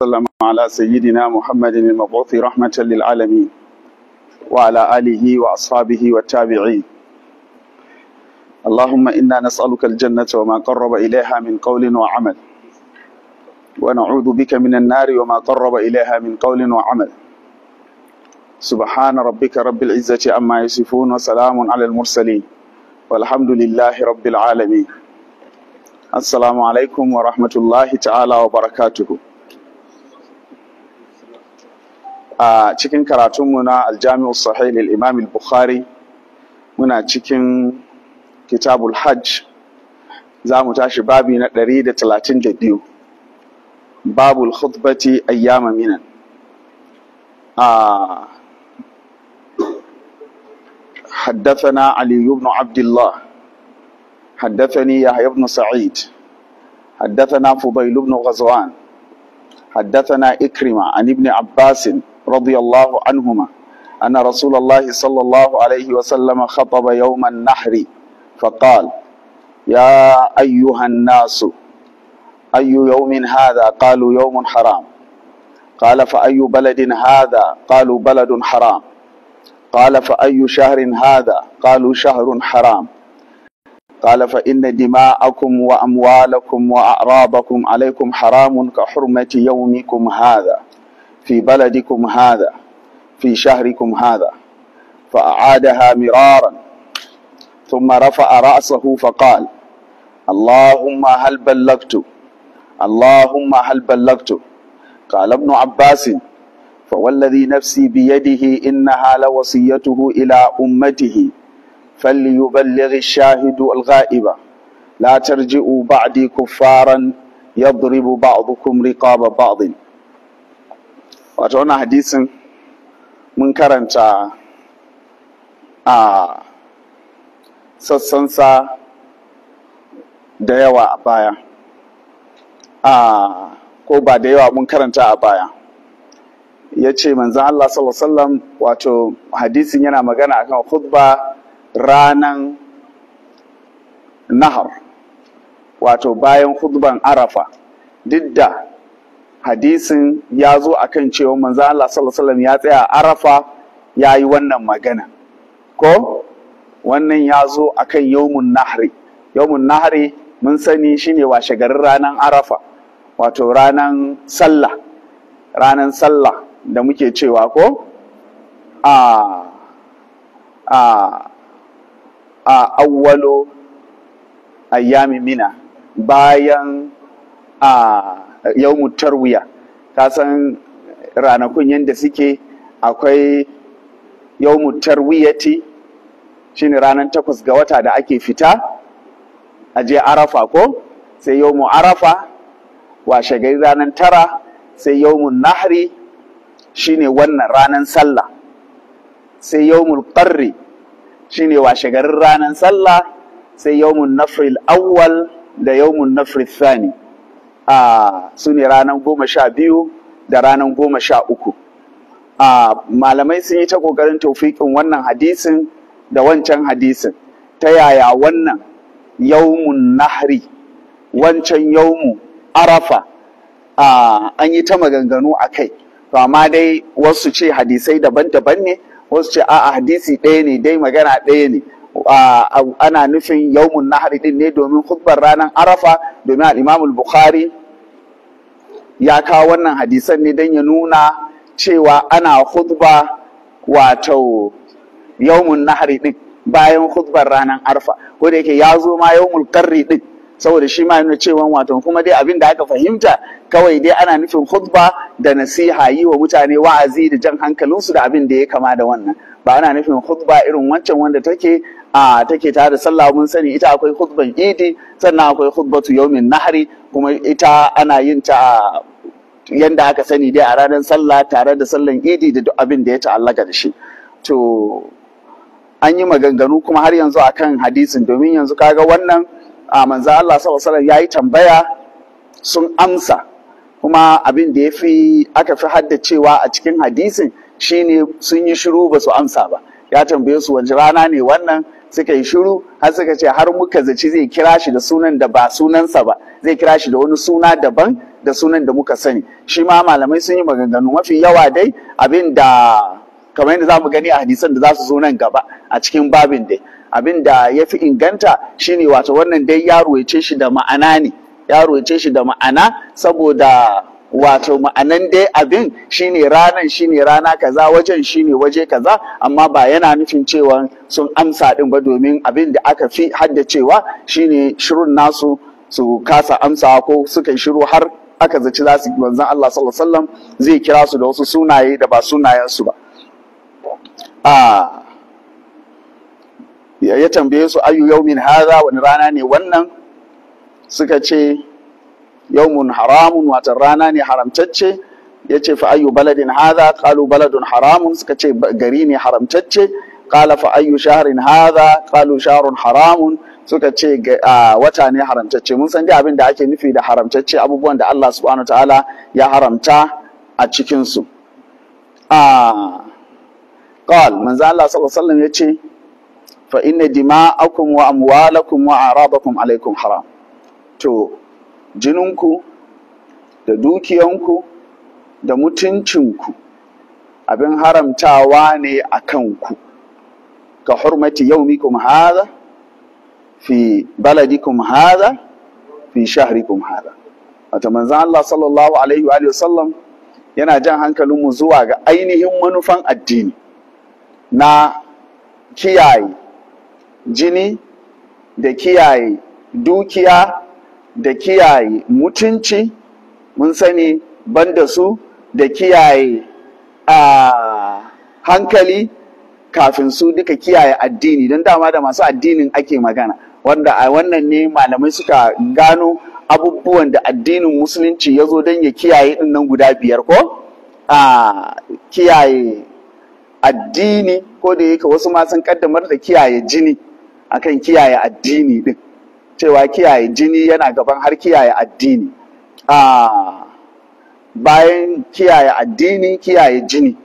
وسلم على سيدنا محمد المبعوث رحمة للعالمين وعلى آله وأصحابه والتابعين. اللهم إنا نسألك الجنة وما قرب إليها من قول وعمل، ونعوذ بك من النار وما قرب إليها من قول وعمل. سبحان ربك رب العزة عما يصفون، وسلام على المرسلين، والحمد لله رب العالمين. السلام عليكم ورحمة الله تعالى وبركاته. A cikin karatunmu na Aljami'u Sahih lil Imam al-Bukhari, muna cikin Kitabul Hajj. Za mu tashi babi na 132, babul khutbati ayyama minan. حدثنا علي بن عبد الله، حدثني يحيى بن سعيد، حدثنا فضيل بن غزوان، حدثنا إكرمة عن ابن عباس رضي الله عنهما أن رسول الله صلى الله عليه وسلم خطب يوم النحر فقال: يا أيها الناس، أي يوم هذا؟ قالوا: يوم حرام. قال: فأي بلد هذا؟ قالوا: بلد حرام. قال: فأي شهر هذا؟ قالوا: شهر حرام. قال: فإن دماءكم وأموالكم وأعراضكم عليكم حرام كحرمة يومكم هذا في بلدكم هذا في شهركم هذا. فأعادها مرارا، ثم رفع رأسه فقال: اللهم هل بلغت؟ اللهم هل بلغت؟ قال ابن عباس: فوالذي نفسي بيده إنها لوصيته إلى أمته، فليبلغ الشاهد الغائب، لا ترجعوا بعدي كفارا يضرب بعضكم رقاب بعض. Wato wannan hadisin mun karanta a sassansa da yawa a baya, a ko ba da yawa mun karanta a baya. Ya ce manzan Allah sallallahu alaihi wasallam, wato hadisin yana magana akan khutba ranan nahar, wato bayan khutban Arafa. Duk da hadisin ya zo akan cewa manzan Allah sallallahu alaihi wasallam ya tsaya Arafa ya yi wannan magana, ko wannan ya zo akan yawmun nahri. Yawmun nahri mun sani shine washe garin ranan Arafa, wato ranan sallah, ranan sallah da muke cewa ko a awwalo ayyami mina, bayan a yawmu tarwiya. Ka san ranakun yanda suke, akwai yawmu tarwiyati shine ranar 8 ga wata da ake fita a je Arafa, ko sai yawmu Arafa washe gari ranar 9, sai yawmun nahri shine wannan ranar sallah, sai yawmul qarri shine washe garin ranar sallah, sai yawmun nafril awwal da yawmun nafril thani, a su ne ranar 12 da ranar 13. A malamai sun yi ta kokarin taufiƙin wannan hadisin da wancan hadisin, ta yaya wannan yawmun nahri wancan yawmu Arafa, an yi ta maganganu a kai. To amma dai wasu ce hadisai daban-daban ne, wasu ce a'a hadisi ɗaya ne, dai magana ɗaya ne. Ana nufin yawmun nahri din ne domin khutbar ranar Arafa, domin al-Imam al-Bukhari ya kawo wannan hadisan ne don ya nuna cewa ana khutba wato yawmun nahri din bayan khutbar ranar Arafa. Ko da yake ya zo ma yawmul qarri din, saboda shi ma nuna cewa wato kuma dai abin da aka fahimta kawai dai ana nufin khutba da nasiha, yi wa mutane wa'azi da jan hankalinsu da abin da ya kama da wannan. Ba ana nufin khutba irin wancan wanda take a take tare da sallah. Mun sani ita akwai khutban idi, sannan akwai khutbatu yawmin nahri, kuma ita ana yin ta yanda aka sani dai a ranar sallah tare da sallan idi da duk abin da ya ta'allaka da shi. To an yi maganganu kuma har yanzu akan hadisin, domin yanzu kaga wannan a manzo Allah sallallahu alaihi wasallam yayi tambaya sun amsa, kuma abin da yafi aka fi haddacewa a cikin hadisin shine sun yi shiru ba su amsa ba. Ya tambaye su wace rana ne wannan, suka yi shiru har suka ce har muka zaci zai kira shi da sunan da ba sunansa ba, zai kira shi da wani suna daban. da sunan da muka sani. Shi ma malamai sun yi maganganu mafi yawa dai abin da kamar yadda za mu gani a hadisan da za su zo nan gaba a cikin babin dai, abin da ya fi inganta shine wato wannan dai ya ruwaice shi da ma'ana ne, ya ruwaice shi da ma'ana saboda wato ma'anan dai abin shine ranan shine rana kaza, wajen shine waje kaza, amma ba yana nufin cewa sun amsa din ba, domin abin da aka fi haddacewa shine shirun nasu su kasa amsawa ko suka yi shiru har aka zaci za su manzon Allah sallallahu alaihi wasallam zai kira su da wasu sunaye da ba sunayensu ba. Ya tambaye su ayu yaumin hadha, wani rana ne wannan? Suka ce yaumun haramun, watan rana ne haramtacce. Ya ce fa ayu baladin hadha? Qalu baladun haramun, suka ce gari ne haramtacce. Qala fa ayu shahrin hadha? Qalu shahrun haramun, suka ce wata ne haramtacce. Mun san dai abin da ake nufi da haramtacce, abubuwan da Allah subhanahu ta'ala ya haramta a cikin su. Qal manzo Allah sallallahu alaihi wasallam yace fa inna dima'akum wa amwalakum wa a'radakum alaikum haram. To jininku da dukiyanku da mutuncinku abin haramtawa ne a kanku, ka hurmati yaumikum hadha fi baladikum hadha fi shahrikum hadha. Wato manzo Allah sallallahu alaihi wa alihi wasallam yana jan hankalinmu zuwa ga ainihin manufan addini na kiyaye jini da kiyaye dukiya da kiyaye mutunci, mun sani banda su, da kiyaye hankali, kafin su duka kiyaye addini, don dama da masu addinin ake magana, wanda a wannan ne malamai suka gano abubuwan da addinin musulunci ya zo don ya kiyaye ɗin nan guda biyar ko kiyaye addini, ko da yake wasu ma sun kaddamar da kiyaye jini akan kiyaye addini din, cewa kiyaye jini yana gaban har kiyaye addini. Bayan kiyaye addini kiyaye jini,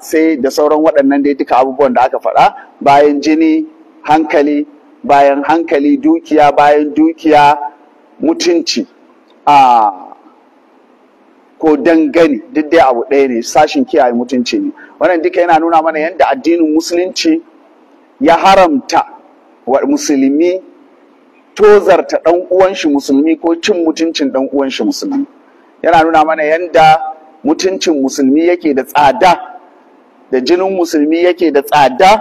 sai da sauran waɗannan dai duka abubuwan da aka faɗa, bayan jini hankali, bayan hankali dukiya, bayan dukiya mutunci, ko dangane, duk dai abu ɗaya ne, sashin kiyaye mutunci ne. Wannan duka yana nuna mana yadda addinin musulunci ya haramta wa musulmi tozarta ɗan uwan shi musulmi ko cin mutuncin ɗan uwan shi musulmi. Yana nuna mana yadda mutuncin musulmi yake da tsada, da jinin musulmi yake da tsada,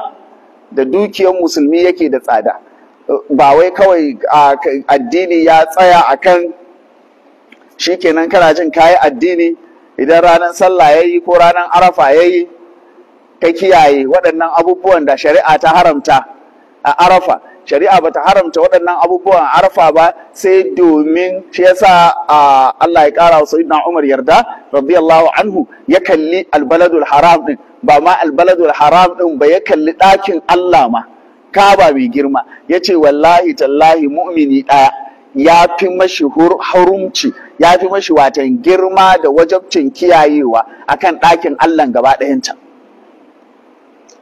da dukiyar musulmi yake da tsada. Ba wai kawai addini ya tsaya akan shikenan kana jin kayi addini idan ranar sallah yayi ko ranar arafa yayi ka kiyaye waɗannan abubuwan da shari'a ta haramta a arafa. Shari'a bata haramta waɗannan abubuwan a arafa ba sai domin shi yasa Allah ya ƙara wa Sayyidina Umar yarda radiyallahu anhu, ya kalli albaladul haram din, ba ma albaladul haram din ba, ya kalli ɗakin Allah ma, Kaaba mai girma, yace wallahi tallahi mu'mini ɗaya ya fi mashi hurumci, ya fi mashi watan girma da wajabcin kiyayewa akan ɗakin Allah gaba ɗayanta.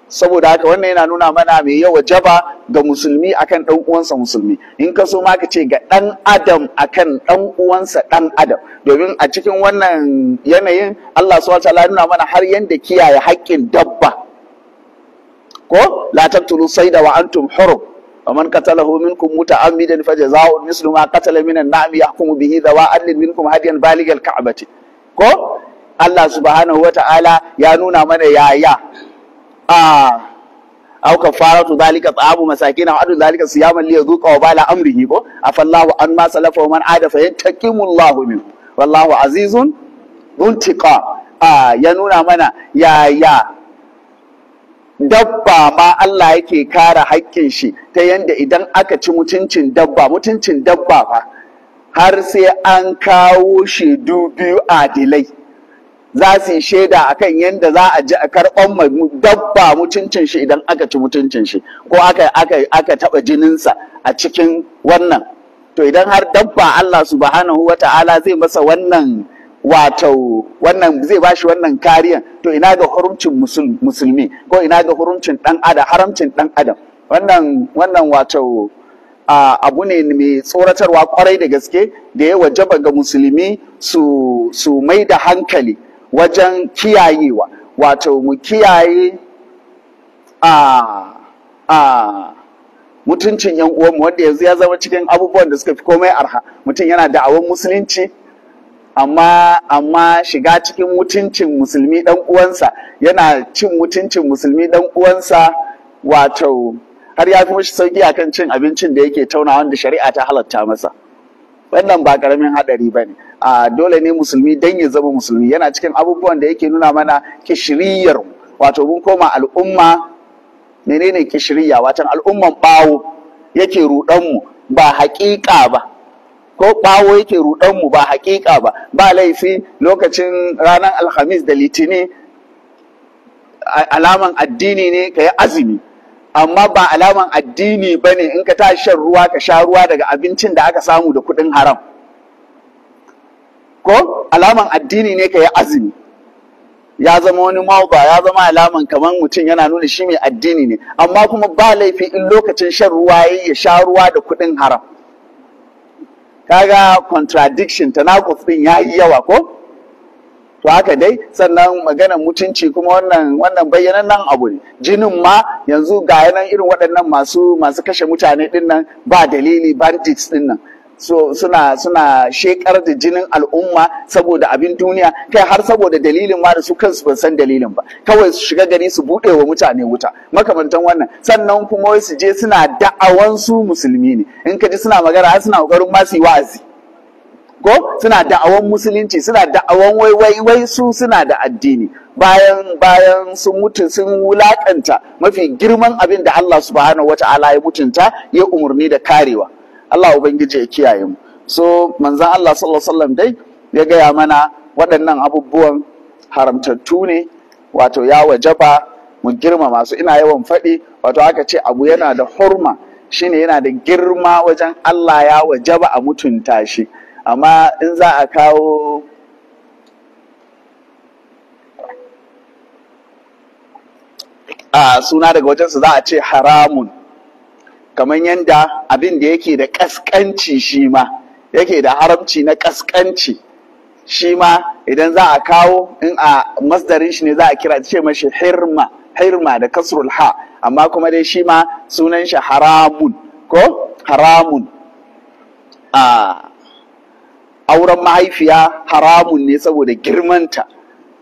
Saboda haka wannan yana nuna mana mai yawa jaba ga musulmi akan ɗan uwansa musulmi. In ka so ma ka ce ga ɗan adam akan ɗan uwansa ɗan adam, domin a cikin wannan yanayin Allah subhanahu wa ta'ala nuna mana har yanda kiyaye haƙƙin dabba, ko la taqtulu sayda wa antum hurum wa man qatalahu minkum muta'ammidan fajaza'un mislu ma qatala minan na'am yahkumu bihi dhawa adlin minkum hadiyan balighal ka'bati. Ko Allah subhanahu wa ta'ala ya nuna mana yaya aw kafaratu dhalika ta'amu masakin aw adu dhalika siyaman liyadhuqa wa bala amrihi, ko afallahu an ma salafa wa man ada fayantaqimu Allahu minhu wallahu azizun dhuntiqa. Ya nuna mana yaya dabba ma Allah yake kare haƙƙin shi, ta yanda idan aka ci mutuncin dabba, mutuncin dabba fa har sai an kawo shaidu biyu adilai za su yi shaida akan yadda za a ji a karɓan dabba mutuncin shi idan aka ci mutuncin shi ko aka taɓa jininsa a cikin wannan. To idan har dabba Allah subhanahu wa ta'ala zai masa wannan, wato wannan zai bashi wannan kariyan, to ina ga hurumcin musulmi ko ina ga hurumcin ɗan adam, haramcin ɗan adam. Wannan wato Abu ne mai tsoratarwa kwarai da gaske da ya wajaba ga musulmi su mai da hankali wajen kiyayewa, wato mu kiyaye a mutuncin yan uwanmu, wanda yanzu ya zama cikin abubuwan da suka fi komai arha. Mutum yana da'awan musulunci, amma shiga cikin mutuncin musulmi dan uwansa, yana cin mutuncin musulmi dan uwansa, wato har ya fi mashi sauki akan cin abincin da yake tauna wanda shari'a ta halatta masa. Wannan ba karamin hadari bane. A dole ne musulmi dan ya zama musulmi. Yana cikin abubuwan da yake nuna mana kishiriyar, wato mun koma al'umma. Menene kishiriya? Watan al'umman bawo yake rudan mu, ba haƙiƙa ba. Ko bawo yake rudan mu, ba haƙiƙa ba. Ba laifi lokacin ranar Alhamis da Litini alaman addini ne ka yi azumi, amma ba alaman addini ba ne in ka tashi shan ruwa ka sha ruwa daga abincin da aka samu da kuɗin haram. Ko alaman addini ne ka yi azumi, ya zama wani mauba, ya zama alaman kamar mutum yana nuna shi mai addini ne, amma kuma ba laifi in lokacin shan ruwa ya sha ruwa da kuɗin haram. Kaga contradiction, tanakuf din yayi yawa ko? To haka dai. Sannan maganar mutunci kuma wannan bayyanannen abu ne. Jinin ma yanzu ga yanan irin waɗannan masu kashe mutane din nan ba dalili, bandits din nan, so suna shekar da jinin al'umma saboda abin duniya, kai har saboda dalilin ma da su kansu ban san dalilin ba, kawai su shiga gari su buɗe wa mutane wuta, makamantan wannan. Sannan kuma wai su je suna da'awan su musulmi ne. In ka ji suna magana har suna ƙoƙarin ma su yi wa'azi, ko suna da'awan musulunci, suna da'awan wai wai wai su suna da addini, bayan sun mutu sun wulakanta mafi girman abin da Allah subhanahu wata'ala ya mutunta, ya umarni da karewa. Allah ubangiji ya kiyaye mu. So manzon Allah sallallahu alaihi wasallam dai ya gaya mana waɗannan abubuwan haramtattu ne, wato ya wajaba mu girmama su. Ina yawan faɗi, wato aka ce abu yana da hurma, shine yana da girma wajen Allah, ya wajaba a mutunta shi. Amma in za a kawo a suna daga wajensu, za a ce haramun, kamar yadda abin da yake da ƙasƙanci shi ma yake da haramci na ƙasƙanci, shi ma idan za a kawo in a masdarin shi ne za a kira ce mashi hirma, hirma da kasrul ha, amma kuma dai shi ma sunan shi haramun, ko haramun. A auren mahaifiya haramun ne saboda girmanta,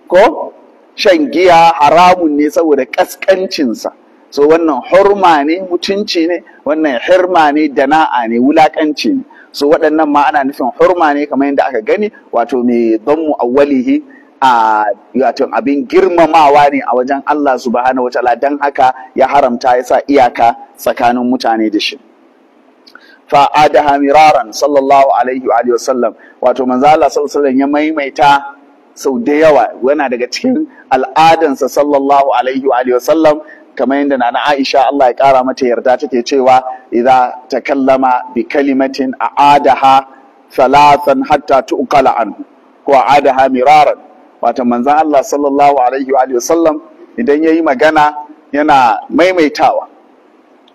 ko shan giya haramun ne saboda ƙasƙancinsa. So wannan hurma ne, mutunci ne, wannan hirma ne, dana'a ne, wulaƙanci ne. So waɗannan ma ana nufin hurma ne kamar yadda aka gani, wato mai dhammu awwalihi, a wato abin girmamawa ne a wajen Allah subhanahu wataala, dan haka ya haramta, ya sa iyaka tsakanin mutane da shi. Fa'adaha miraran sallallahu alaihi wa alihi wasallam, wato manzo Allah sallallahu alaihi wasallam ya maimaita sau da yawa. Yana daga cikin al'adansa sallallahu alaihi wa alihi wasallam, kamar yadda Nana Aisha Allah ya kara mata yarda take cewa idza takallama bi kalimatin a'adaha thalathan hatta tuqala anhu, ko a'adaha miraran. Wato manzo Allah sallallahu alaihi wa alihi wasallam idan yayi magana yana maimaitawa,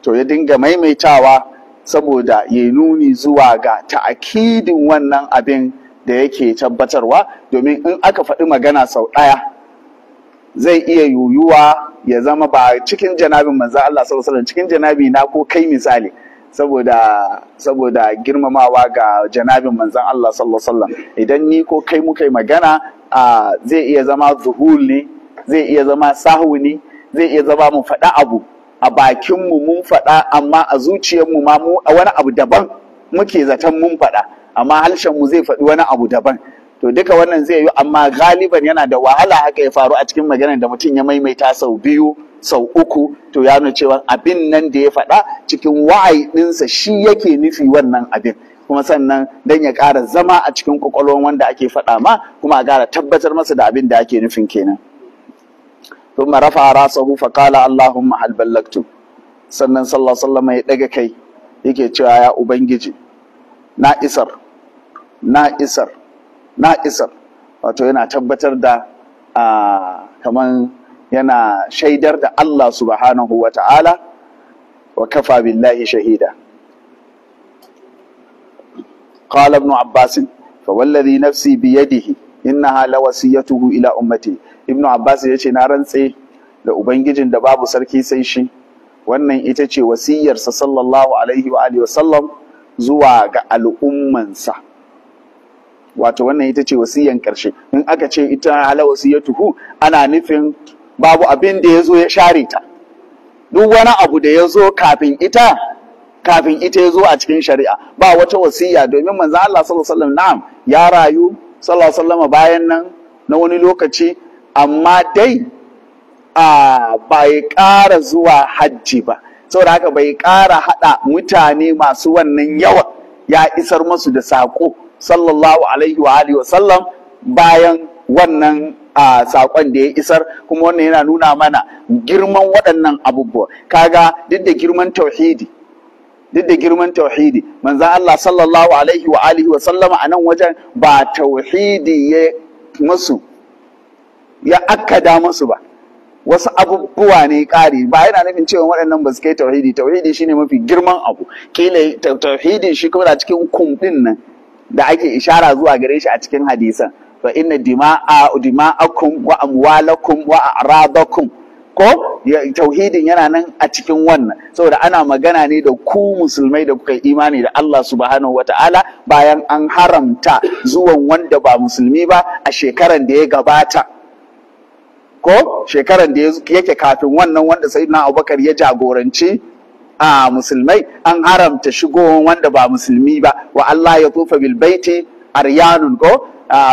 to ya dinga maimaitawa saboda ya nuni zuwa ga ta'akidin wannan abin da yake tabbatarwa, domin in aka faɗi magana sau ɗaya zai iya yuyuwa ya zama ba cikin janabin manzo Allah sallallahu alaihi wasallam, cikin janabi na ko kai misali, saboda girmamawa ga janabin manzon Allah sallallahu alaihi wasallam, idan ni ko kai muka yi magana zai iya zama zuhul ne, zai iya zama sahwu ne, zai iya zama mu faɗa abu a bakinmu mun faɗa, amma a zuciyarmu ma mu wani abu daban muke zaton mun faɗa, amma harshenmu zai faɗi wani abu daban. To duka wannan zai yi, amma galiban yana da wahala haka ya faru a cikin maganar da mutum ya maimaita sau biyu, sau uku, to ya nuna cewa abin nan da ya faɗa cikin wa'ayi ɗinsa shi yake nufi wannan abin. Kuma sannan dan ya ƙara zama a cikin ƙwaƙwalwan wanda ake faɗa ma, kuma a ƙara tabbatar masa da abin da ake nufin kenan. ثم رفع راسه فقال اللهم هل بلغت. Sannan sallallahu alaihi wasallam ya daga kai yake cewa ya ubangiji, na isar, na isar, na isar. Wato yana tabbatar da kaman yana shaidar da Allah subhanahu wa ta'ala, wa kafa billahi shahida. Qala Ibn Abbas, fa wallazi nafsi biyadihi innaha lawasiyatuhu ila ummati. Ibn Abbas yace na rantse da ubangijin da babu sarki sai shi, wannan ita ce wasiyarsa sallallahu alaihi wa alihi wasallam zuwa ga al'ummansa. Wato wannan ita ce wasiyan karshe. In aka ce ita ala wasiyatuhu, ana nufin babu abin da yazo ya share ta. Duk wani abu da yazo kafin ita, kafin ita yazo a cikin shari'a, ba wata wasiya. Domin manzo Allah sallallahu alaihi wasallam, na'am, ya rayu sallallahu alaihi wasallam bayan nan na wani lokaci, amma dai bai ƙara zuwa hajji ba. Saboda haka bai ƙara haɗa mutane masu wannan yawa ya isar masu da saƙo sallallahu alaihi wa alihi wasallam bayan wannan saƙon da ya isar. Kuma wannan yana nuna mana girman waɗannan abubuwa. Kaga duk da girman tauhidi, duk da girman tauhidi, manzon Allah sallallahu alaihi wa alihi wasallama a nan wajen ba tauhidi ya musu, ya akkada musu ba, wasu abubuwa ne ƙari. Ba yana nufin cewa waɗannan ba su kai tauhidi. Tauhidi shine mafi girman abu. Kila tauhidin shi kuma cikin kumɗin nan da ake ishara zuwa gare shi a cikin hadisan, fa inna dima'akum wa amwalakum wa a'radakum, ko tauhidin yana nan a cikin wannan. Saboda ana magana ne da ku musulmai da kuka yi imani da Allah subhanahu wata'ala, bayan an haramta zuwan wanda ba musulmi ba a shekaran da ya gabata, ko shekaran da yake kafin wannan wanda Sayyidina Abubakar ya jagoranci a musulmai, an haramta shigowar wanda ba musulmi ba. Wa Allah ya tufa bil baiti aryanun, ko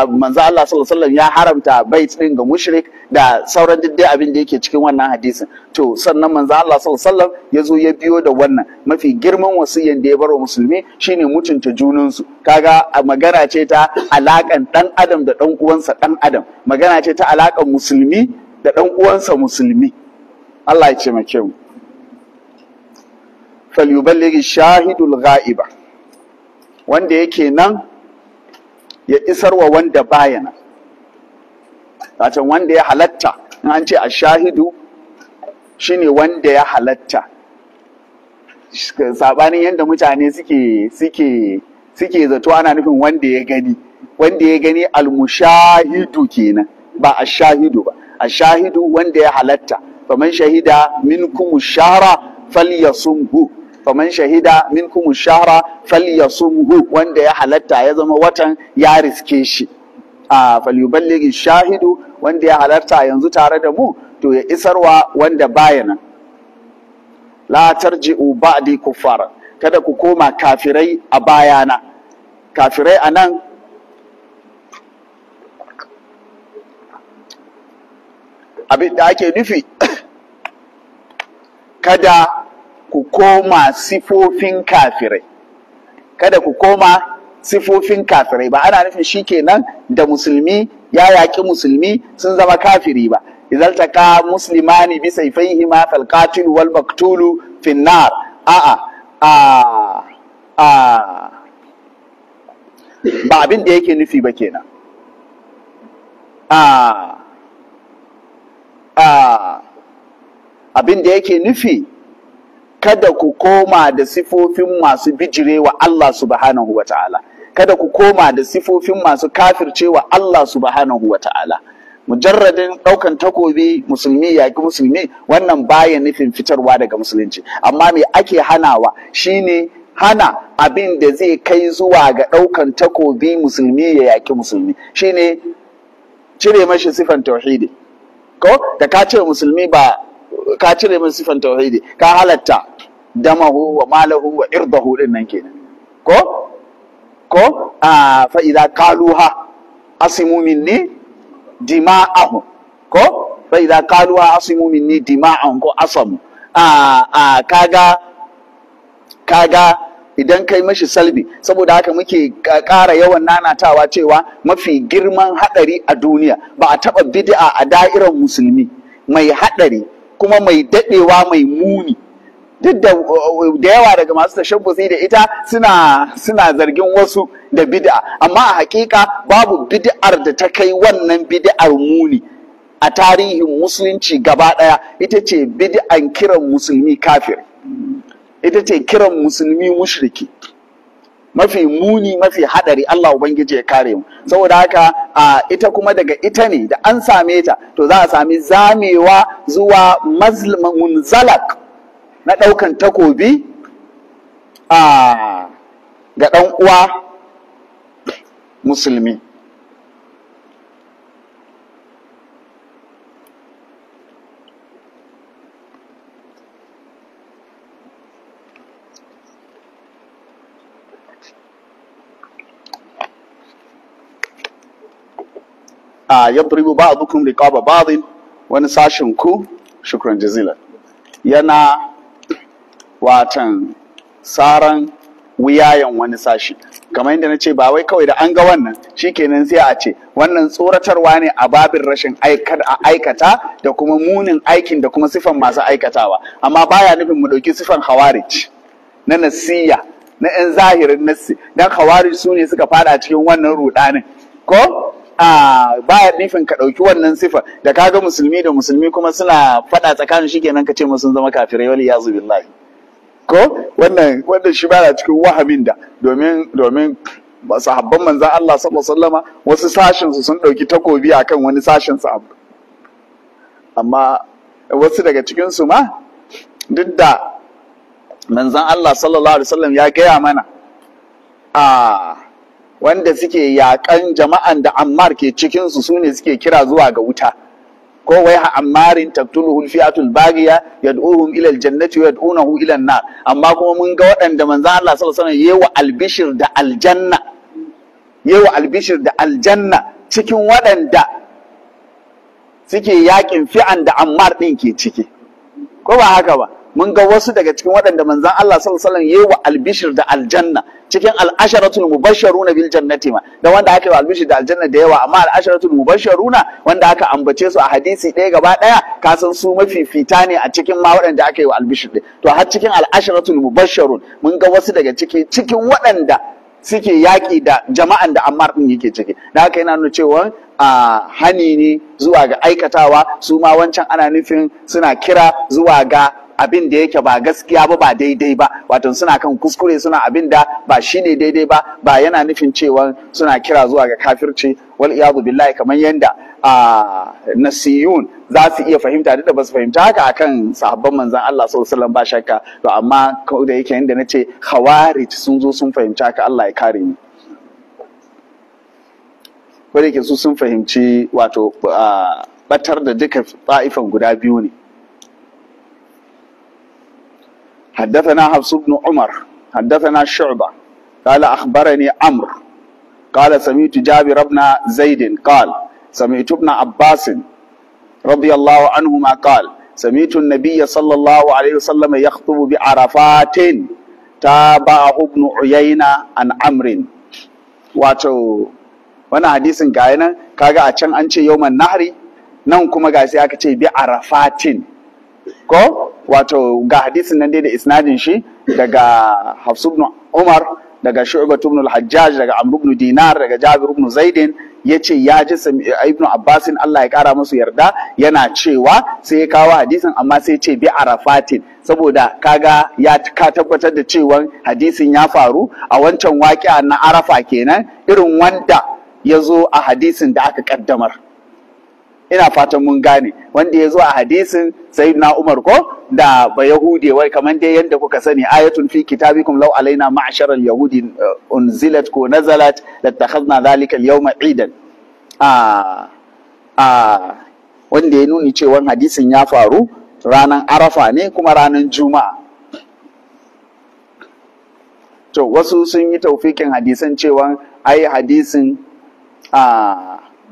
manzo Allah sallallahu alaihi wasallam ya haramta bait din ga mushrik da sauran duk dai abin da yake cikin wannan hadisin. To sannan manzo Allah sallallahu alaihi wasallam ya zo ya biyo da wannan mafi girman wasiyan da ya bar wa musulmi shine mutunta junansu. Kaga magana ce ta alakan dan adam da dan uwansa dan adam, magana ce ta alakan musulmi da dan uwansa musulmi. Allah ya taimake mu. Falyuballighi shahidul ghaiba, wanda yake nan ya isarwa wanda baya nan. Wato wanda ya halatta, in an ce ashahidu shine wanda ya halatta. Sabanin yanda mutane suke suke suke zato, ana nufin wanda ya gani. Wanda ya gani almushahidu kenan, ba ashahidu ba. Ashahidu wanda ya halatta. Faman shahida minkum shahra falyasumhu, faman shahida minkum shahra falyasumhu, wanda ya halatta ya zama watan ya riske shi. A falyuballighi shahidu, wanda ya halarta yanzu tare da mu, to ya isarwa wanda baya nan. La tarji'u ba'di kuffara, kada ku koma kafirai a bayana. Kafirai anan abin da ake nufi, kada ku koma sifofin kafirai. Kada ku koma sifofin kafirai. Ba ana nufin shikenan da musulmi ya yaƙi musulmi sun zama kafiri ba. Idan taka muslimani bi sayfayhima fal qatil wal maqtulu fin nar. A'a, a a ba abin da yake nufi ba kenan. A a abin da yake nufi, kada ku koma da sifofin masu bijirewa Allah subhanahu wa ta'ala. Kada ku koma da sifofin masu kafircewa Allah subhanahu wa ta'ala. Mujarradin ɗaukan takobi musulmi yaƙi musulmi, wannan baya nufin fitarwa daga musulunci. Amma me ake hanawa shine hana abin da zai kai zuwa ga ɗaukan takobi musulmi ya yaƙi musulmi, shine cire mashi sifan tauhidi. Ko da ka ce musulmi ba, ka cire mashi sifan tauhidi, ka halatta damahu wa malahu wa irdahu din nan kenan. Ko ko a fa idza qaluha asimu minni dima'ahum, ko fa idza qaluha asimu minni dima'ahum, ko asamu. A kaga kaga idan kai mashi salbi. Saboda haka muke ƙara yawan nanatawa cewa mafi girman haɗari a duniya, ba a taɓa bid'a a da'irar musulmi mai haɗari kuma mai daɗewa mai muni. Duk da yawa daga masu tashabbusi da ita suna zargin wasu da bid'a, amma a hakika babu bid'ar da ta kai wannan bid'ar muni a tarihin musulunci gaba ɗaya. Ita ce bid'an kiran musulmi kafir, ita ce kiran musulmi mushriki. Mafi muni, mafi hadari, Allah Ubangiji ya kare mu. Saboda haka a ita kuma daga ita ne da an same ta to za a sami zamewa zuwa munzalak na daukan takobi a ga dan uwa musulmi. Yadribu ba'dukum riqaba ba'd, wani sashin ku, shukran jazila, yana watan saran wuyayen wani sashi. Kamar yadda nace ba wai kawai da an ga wannan shikenan sai a ce wannan tsoratarwa ne a babin rashin aikata da kuma munin aikin da kuma sifan masu aikatawa, amma baya nufin mu dauki sifan khawarij na nasiya na yan zahirin nassi, dan khawarij su ne suka fada cikin wannan rudanin ko baya nufin ka ɗauki wannan sifa da kaga musulmi da musulmi kuma suna faɗa tsakanin shi kenan ka ce musu sun zama kafirai, wal iyazu billahi. Ko wannan shi baya cikin wahamin da domin sahabban manzon Allah sallallahu alaihi wasallama wasu sashin su sun ɗauki takobi akan wani sashin su, amma wasu daga cikin su ma duk da manzon Allah sallallahu alaihi wasallam ya gaya mana wanda suke yakan jama'an da Ammar ke cikinsu su ne suke kira zuwa ga wuta. Ko wai ha Ammarin taqtuluhu al-fi'atul baghiya yad'uhum ila al-jannati wa yad'unahu ila an-nar. Amma kuma mun ga waɗanda manzon Allah sallallahu alaihi wasallam yewa albishir da aljanna, yewa albishir da aljanna cikin waɗanda suke yakin fi'an da Ammar din ke ciki. Ko ba haka ba? Mun ga wasu daga cikin waɗanda manzon Allah sallallahu alaihi wasallam yewa albishir da aljanna cikin al'asharatul mubashsharuna bil jannati ma, da wanda aka yi albishir da aljanna da yawa, amma al'asharatul mubashsharuna wanda aka ambace su a hadisi ɗaya gaba ɗaya, ka san su mafifita ne a cikin ma waɗanda aka yi wa albishir ɗin. To har cikin al'asharatul mubashsharun mun ga wasu daga ciki cikin waɗanda suke yaƙi da jama'an da Ammar ɗin yake ciki. Da haka yana nuna cewa hani ne zuwa ga aikatawa, su ma wancan ana nufin suna kira zuwa ga abin da yake ba gaskiya ba, ba daidai ba, wato suna kan kuskure, suna abin da ba shine daidai ba, ba yana nufin cewa suna kira zuwa ga kafirci wal iyadu billahi, kamar yanda nasiyun za su iya fahimta, duk da ba su fahimta haka akan sahabban manzon Allah sallallahu alaihi wasallam ba shakka. To amma da yake yanda nace khawarij sun zo sun fahimci haka, Allah ya kare ni. Ko da yake su sun fahimci wato batar da duka ta'ifan guda biyu ne. حدثنا حفص بن عمر حدثنا شعبة قال أخبرني عمرو قال سمعت جابر بن زيد قال سمعت ابن عباس رضي الله عنهما قال سمعت النبي صلى الله عليه وسلم يخطب بعرفات تابعه ابن عيينة عن عمرو. Wato wannan hadisin ga nan kaga a can an ce yawman nahri, nan kuma ga sai aka ce bi arafatin. Ko wato ga hadisin nan dai da isnadin shi daga Hafs ibn Umar, daga Shu'bah ibn al-Hajjaj, daga Amr ibn Dinar, daga Jabir ibn Zaid, yace ya ji Ibn Abbas Allah ya kara musu yarda yana cewa, sai ya kawo hadisin amma sai ya ce bi arafatin, saboda kaga ya ka tabbatar da cewa hadisin ya faru a wancan waƙi'a na Arafa kenan, irin wanda ya zo a hadisin da aka kaddamar. Ina fatan mun gane wanda ya zo a hadisin Sayyidina Umar ko da ba Yahude, wai kamar dai yanda kuka sani ayatun fi kitabikum law alaina ma'shar al-yahudi unzilat ko nazalat lattakhadna dhalika al-yawma idan. Wanda ya nuni cewa hadisin ya faru ranar Arafa ne kuma ranar Juma'a. To wasu sun yi taufikin hadisan cewa ai hadisin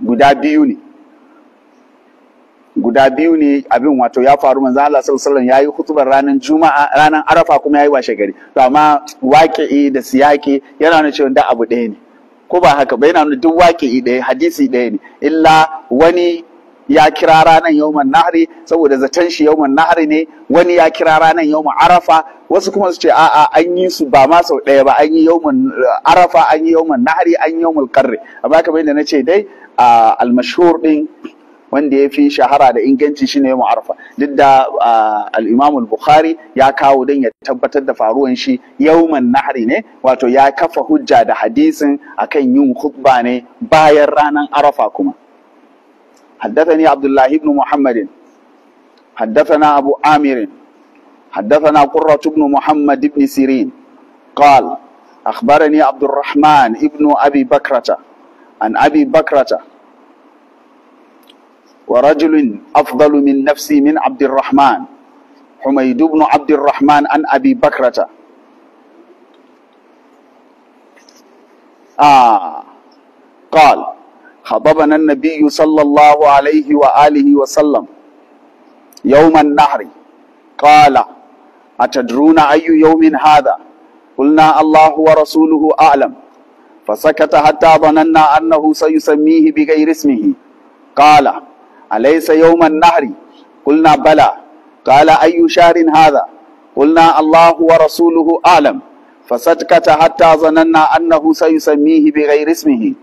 guda biyu ne. Guda biyu ne abin wato ya faru, manzo Allah sallallahu alaihi wasallam yayi hutubar ranar Juma'a, ranar Arafa kuma yayi washe gari. To amma waqi'i da siyaki yana nuna cewa da abu ɗaya ne, ko ba haka ba? Yana nuna duk waqi'i ɗaya, hadisi ɗaya ne, illa wani ya kira ranar yawman nahri saboda zaton shi yawman nahri ne, wani ya kira ranar yawman Arafa, wasu kuma su ce a'a an yi su ba ma sau ɗaya ba, an yi yawman Arafa, an yi yawman nahri, an yi yawmul qarri. Amma kamar yadda nace dai al-mashhur din wanda ya fi shahara da inganci shine yawm Arafa. Duk da al-Imam al-Bukhari ya kawo don ya tabbatar da faruwan shi yawman nahri ne, wato ya kafa hujja da hadisin akan yin khutba ne bayan ranar Arafa. Kuma حدثني عبد الله بن محمد حدثنا أبو عامر حدثنا قرة بن محمد بن سيرين قال أخبرني عبد الرحمن ابن أبي بكرة عن أبي بكرة ورجل أفضل من نفسي من عبد الرحمن حميد بن عبد الرحمن عن أبي بكرة قال خطبنا النبي صلى الله عليه وآله وسلم يوم النحر قال أتدرون أي يوم هذا؟ قلنا الله ورسوله أعلم. فسكت حتى ظننا أنه سيسميه بغير اسمه. قال أليس يوم النحر؟ قلنا بلى. قال أي شهر هذا؟ قلنا الله ورسوله أعلم. فسكت حتى ظننا أنه سيسميه بغير اسمه.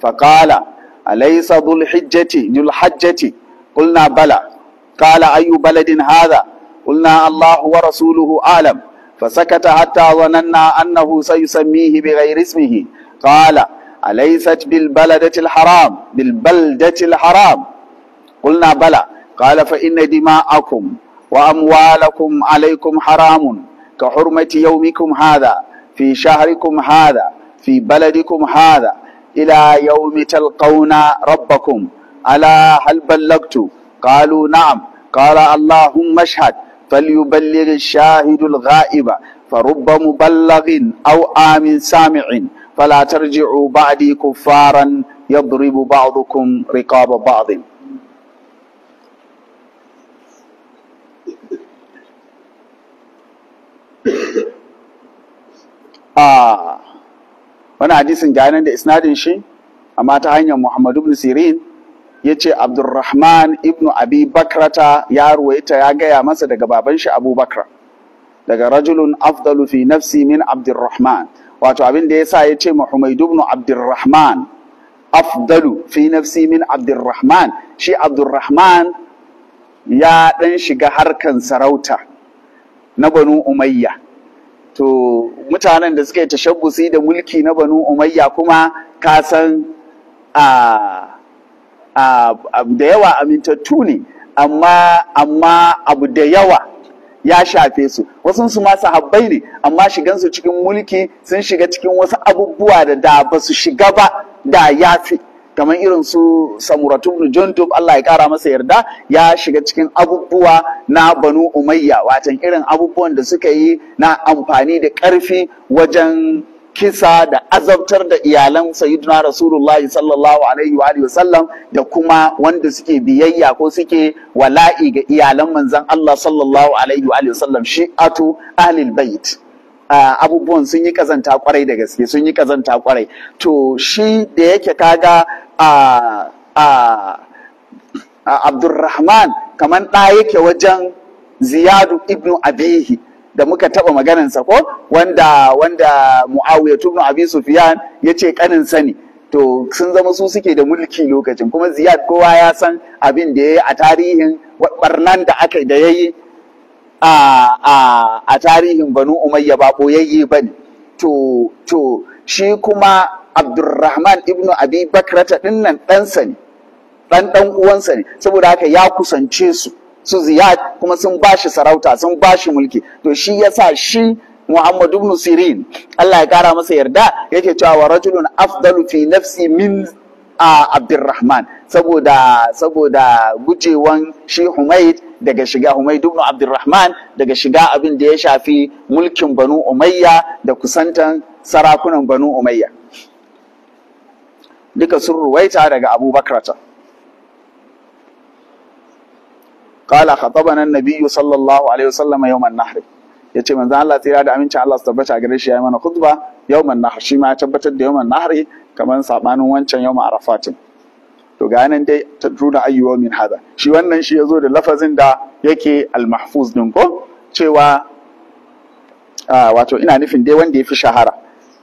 فقال أليس ذو الحجة ذو الحجة؟ قلنا بلى. قال أي بلد هذا؟ قلنا الله ورسوله أعلم. فسكت حتى ظننا أنه سيسميه بغير اسمه. قال أليست بالبلدة الحرام بالبلدة الحرام؟ قلنا بلى. قال فإن دماءكم وأموالكم عليكم حرام كحرمة يومكم هذا في شهركم هذا في بلدكم هذا إلى يوم تلقون ربكم. ألا هل بلغت؟ قالوا نعم. قال اللهم اشهد. فليبلغ الشاهد الغائب، فرب مبلغ أو آمن سامع، فلا ترجعوا بعدي كفارا يضرب بعضكم رقاب بعض. Wani hadisin ga nan da isnadin shi, amma ta hanyar Muhammad ibn Sirin ya ce Abdurrahman ibn Abi Bakrata ya ruwaita ya gaya masa daga baban shi Abu Bakra, daga rajulun afdalu fi nafsi min Abdurrahman. Wato abin da yasa ya ce Muhammad ibn Abdurrahman afdalu fi nafsi min Abdurrahman, shi Abdurrahman ya dan shiga harkan sarauta na Banu Umayya. To mutanen da suka yi tashabbusi da mulki na Banu Umayya kuma ka san da yawa amintattu ne, amma abu da yawa ya shafe su. Wasu su ma sahabbai ne, amma shigansu cikin mulki sun shiga cikin wasu abubuwa da ba su shiga ba da yafi, kamar irin su Samuratu ibn Jundub, Allah ya kara masa yarda, ya shiga cikin abubuwa na Banu Umayya, watan irin abubuwan da suka yi na amfani da ƙarfi wajen kisa da azabtar da iyalan Sayyidina Rasulullahi sallallahu alaihi wa alihi wasallam, da kuma wanda suke biyayya ko suke wala'i ga iyalan manzon Allah sallallahu alaihi wa alihi wasallam, shi'atu ahlil bait. Abubuwan sun yi kazanta kwarai da gaske, sun yi kazanta kwarai. To shi da yake kaga Abdurrahman kaman ɗa yake wajen Ziyadu ibn Abihi da muka taɓa maganansa ko wanda Muawiya ibn Abi Sufyan yace kanin sa ne. To sun zama su suke da mulki lokacin, kuma Ziyad kowa ya san abin da yayi a tarihin barnan da aka da yayi a tarihin Banu Umayya ba boyayye bane. To shi kuma Abdurrahman ibn Abi Bakrata dinnan ɗansa ne, ɗan uwansa ne, saboda haka ya kusance su Ziyad, kuma sun bashi sarauta, sun bashi mulki. To shi yasa shi Muhammad ibn Sirin, Allah ya kara masa yarda, yake cewa wa rajulun afdalu fi nafsi min Abdurrahman, saboda gujewan shi Humayd daga shiga Humayd ibn Abdurrahman daga shiga abin da ya shafi mulkin Banu Umayya da kusantan sarakunan Banu Umayya. Duka sun ruwaita daga Abu Bakrata. Qala khatabana an-nabiy sallallahu alaihi wasallam yawm an-nahr. Yace manzo Allah tsira da amincin Allah su tabbata gare shi yayi mana khutba yawm an-nahr, shi ma ya tabbatar da yawm an-nahr kaman sabanin wancan yawm Arafatin. To ga nan dai tadruna ayyuwa min hada. Shi wannan shi yazo da lafazin da yake al-mahfuz din ko cewa wato ina nufin dai wanda yafi shahara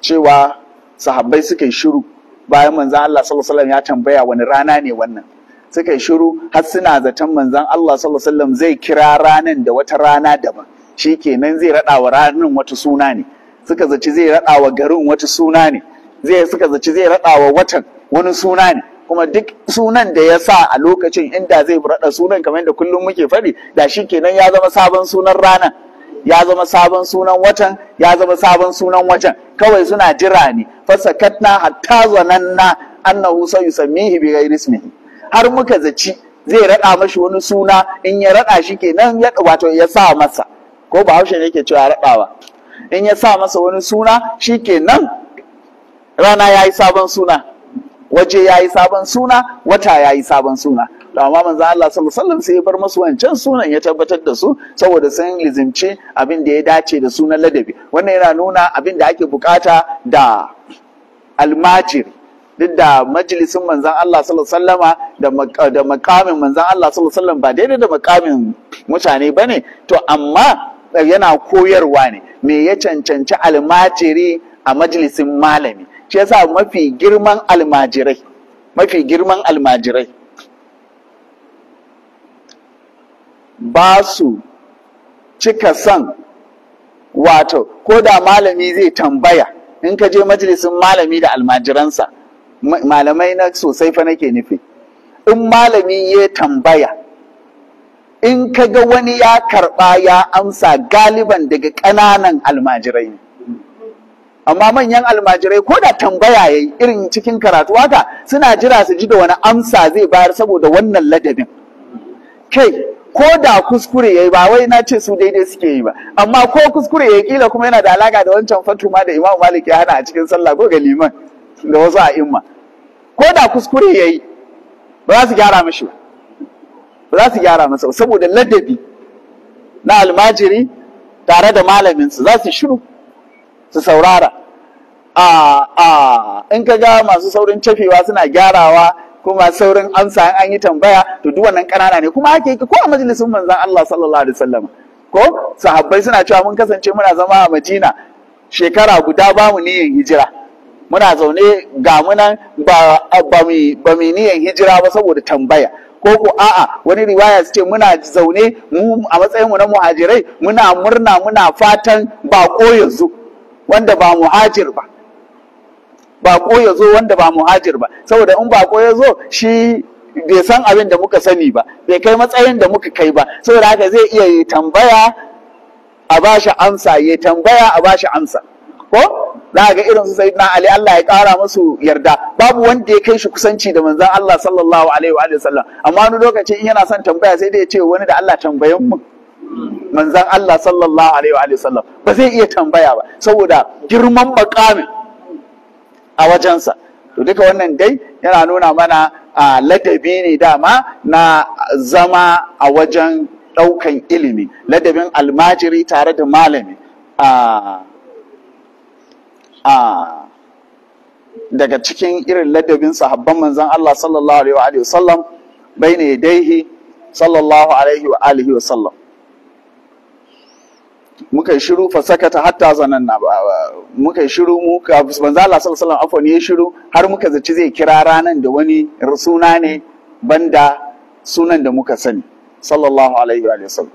cewa sahabbai suka yi shiru bayan manzo Allah sallallahu alaihi wasallam ya tambaya wani rana ne wannan. Suka yi shiru har suna zaton manzon Allah sallallahu alaihi wasallam zai kira ranan da wata rana daban, shikenan zai raɗa wa ranan wata suna ne. Suka zaci zai raɗa wa garin wata suna ne, zai suka zaci zai raɗa wa watan wani suna ne. Kuma duk sunan da ya sa a lokacin inda zai raɗa sunan kamar yadda kullum muke faɗi, da shikenan ya zama sabon sunan ranan, ya zama sabon sunan watan, ya zama sabon sunan wajen. Kawai suna jira ne. Fasakatna hatta zananna annahu sayusammihi bi ghairi ismihi. Har muka zaci zai raɗa mashi wani suna, in ya raɗa shi kenan ya wato ya sa masa, ko Bahaushe ne yake cewa raɗawa, in ya sa masa wani suna shi kenan rana ya yi sabon suna, waje ya yi sabon suna, wata ya yi sabon suna. To amma manzo Allah sallallahu alaihi wasallam sai ya bar masu wancan sunan, ya tabbatar da su saboda sun lizimci abin da ya dace da sunan ladabi. Wannan yana nuna abin da ake bukata da almajiri. Duk da majalisin manzon Allah sallallahu alaihi wasallama da makamin manzon Allah sallallahu alaihi wasallam ba daidai da makamin mutane bane, to amma yana koyarwa ne me ya cancanci almajiri a majalisin malami. Shi yasa mafi girman almajirai, mafi girman almajirai ba su cika son, wato ko da malami zai tambaya, in ka je majalisin malami da almajiransa, malamai na sosai fa nake nufi, in malami ya tambaya, in ka ga wani ya karɓa ya amsa, galiban daga ƙananan almajirai ne. Amma manyan almajirai ko da tambaya yayi irin cikin karatu haka, suna jira su ji da wani amsa zai bayar saboda wannan ladabin. Kai ko da kuskure yayi, ba wai na ce su daidai suke yi ba, amma ko kuskure yayi kila kuma yana da alaka da wancan fatuma da Imam Malik ya hana a cikin sallah ko ga liman da wasu a'imma, ko da kuskure yayi ba za su gyara mishi ba, ba za su gyara masa saboda ladabi na almajiri tare da malaminsu, za su shiru su saurara. In ka ga masu saurin cafewa suna gyarawa kuma saurin amsa an yi tambaya, to duk wannan ƙanana ne. Kuma haka yake ko a majalisin manzon Allah sallallahu alaihi wasallam, ko sahabbai suna cewa mun kasance muna zama a Madina shekara guda ba mu niyyar hijira, muna zaune ga mu nan ba mu niyyar hijira ba saboda tambaya. Ko ko a'a, wani riwaya su ce muna zaune mu a matsayin mu na muhajirai muna murna muna fatan baƙo ya zo wanda ba muhajir ba, baƙo ya zo wanda ba muhajir ba, saboda in baƙo ya zo shi bai san abin da muka sani ba, bai kai matsayin da muka kai ba, saboda haka zai iya yi tambaya a bashi amsa, ya tambaya a bashi amsa. Ko za ga irin su Sayyidina Ali, Allah ya ƙara musu yarda, babu wanda ya kai shi kusanci da manzon Allah sallallahu alaihi wa sallam, amma wani lokaci in yana son tambaya sai dai ya ce wani da Allah tambayan mu manzon Allah sallallahu alaihi wa sallam, ba zai iya tambaya ba saboda girman makamin a wajensa. To duka wannan dai yana nuna mana a ladabi ne dama na zama a wajen ɗaukan ilimi, ladabin almajiri tare da malami. Daga cikin irin ladabin sahabban manzon Allah sallallahu alaihi wa sallam bayna yadayhi sallallahu alaihi wa alihi wa sallam. Muka yi shiru fa sakata hatta zananna, muka yi shiru muka manzo Allah sallallahu alaihi wasallam afwan ya shiru har muka zaci zai kira ranan da wani suna ne banda sunan da muka sani sallallahu alaihi wa sallam.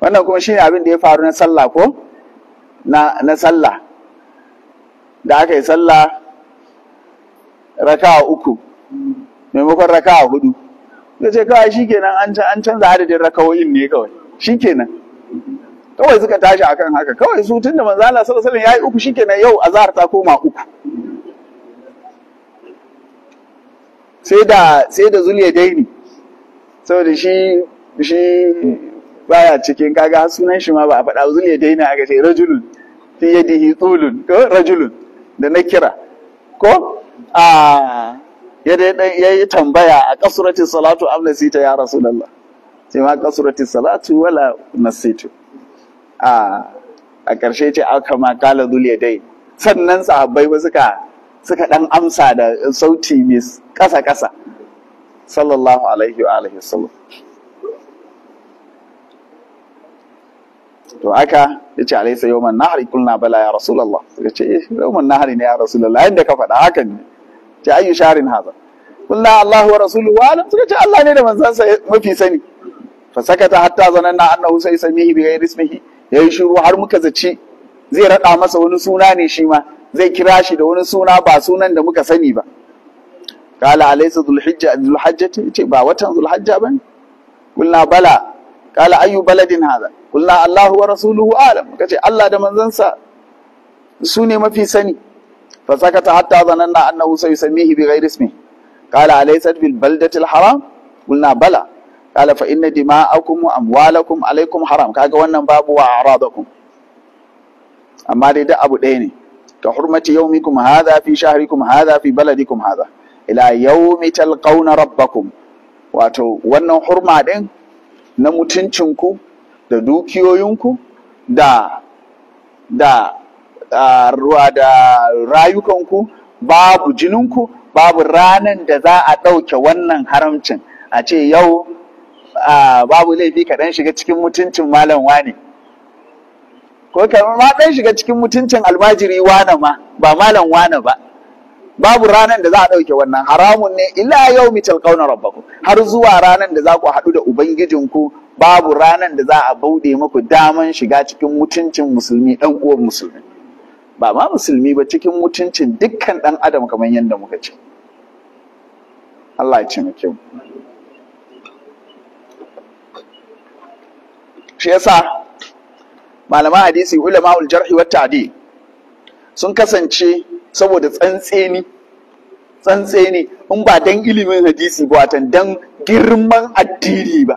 Wannan kuma shine abin da ya faru na sallah ko na sallah da aka yi sallah raka'a 3 maimakon raka'a 4. Sai kawai shikenan an canza adadin rakawoyin ne kawai shikenan. Kawai suka tashi akan haka, kawai su tunda manzo Allah sallallahu alaihi wasallam yayi 3 shikenan yau azhar ta koma 3. Sai da Zuliyadaini, saboda shi baya cikin kaga sunan shi ma ba a faɗa, Zuliyadaini aka ce rajulun fi yadihi tulun, ko rajulun da na kira ko a yayi tambaya a kasurati salatu am nasita ya rasulullah, sai ma kasurati salatu wala nasitu. A ƙarshe ce aka ma kala Zuliyadaini. Sannan sahabbai ba suka dan amsa da sauti mai ƙasa ƙasa sallallahu alaihi wa alihi wasallam. To aka yace alaysa yawman nahri, qulna bala ya rasulullah. Suka ce eh yawman nahri ne ya rasulullah, yanda ka faɗa haka ne. Ce ayu sharin haza, Kulna Allahu wa rasuluhu alam, suka ce Allah ne da manzansa mafi sani. Fa sakata hatta zananna annahu sayasmihi bi ghairi ismihi, yayi shiru har muka zaci zai rada masa wani suna ne, shi ma zai kira shi da wani suna ba sunan da muka sani ba. Qala alaysa dhulhijja dhulhajjati, ce ba watan dhulhajja bane. Kulna bala. Qala ayu baladin hadha? Kulna Allahu wa rasuluhu alam, muka ce Allah da manzansa su ne mafi sani. Fa sakata hatta zananna annahu sayasmihi bi ghairi ismihi. Qala alaysat bil baldati al haram? Kulna bala. Qala fa inna dima'akum wa amwalakum alaykum haram. Kaga wannan babu wa a'radakum, amma dai duk abu ɗaya ne. Ka hurmati yawmikum hadha fi shahrikum hadha fi baladikum hadha ila yawmi talqawna rabbakum. Wato wannan hurma din na mutuncinku da dukiyoyinku da da ruwa da rayukanku, babu jininku, babu ranan da za a ɗauke wannan haramcin a ce yau babu laifi ka ɗan shiga cikin mutuncin malam wane, ko kamar ma ɗan shiga cikin mutuncin almajiri wane ma ba malam wane ba. Babu ranan da za a ɗauke wannan, haramun ne ila yau mital ƙaunar rabbakum, har zuwa ranan da za ku haɗu da ubangijinku. Babu ranan da za a bauɗe muku daman shiga cikin mutuncin musulmi ɗan uwan musulmi, ba ma musulmi ba, cikin mutuncin dukkan ɗan adam kamar yadda muka ce. Allah ya ce mu kyau. Shi yasa malaman hadisi ulama'ul jarhi wat ta'dil sun kasance saboda tsantseni in ba dan ilimin hadisi ba, watan dan girman addini ba,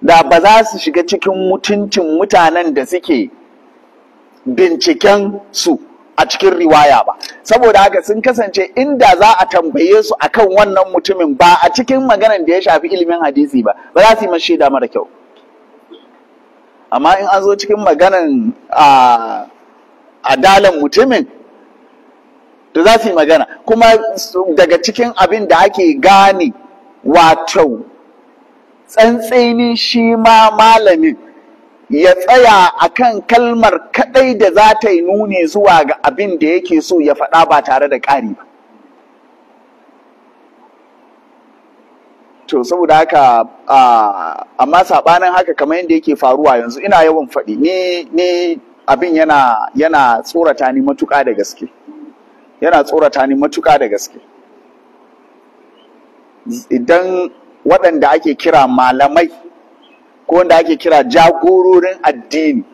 da ba za su shiga cikin mutuncin mutanen da suke binciken su a cikin riwaya ba. Saboda haka sun kasance inda za a tambaye su akan wannan mutumin ba a cikin maganan da ya shafi ilimin hadisi ba, ba za su yi mashi shaida mara kyau. Amma in an zo cikin maganan adalan mutumin, to za su yi magana. Kuma daga cikin abin da ake gane wato tsantsenin shi ma malamin ya tsaya akan kalmar kadai da za ta yi nuni zuwa ga abin da yake so ya faɗa ba tare da ƙari ba. To saboda haka, amma saɓanin haka kamar yadda yake faruwa yanzu, ina yawan faɗi ni abin yana tsorata ni matuƙa da gaske, yana tsorata ni matuƙa da gaske. Idan waɗanda ake kira malamai ko wanda ake kira jagororin addini,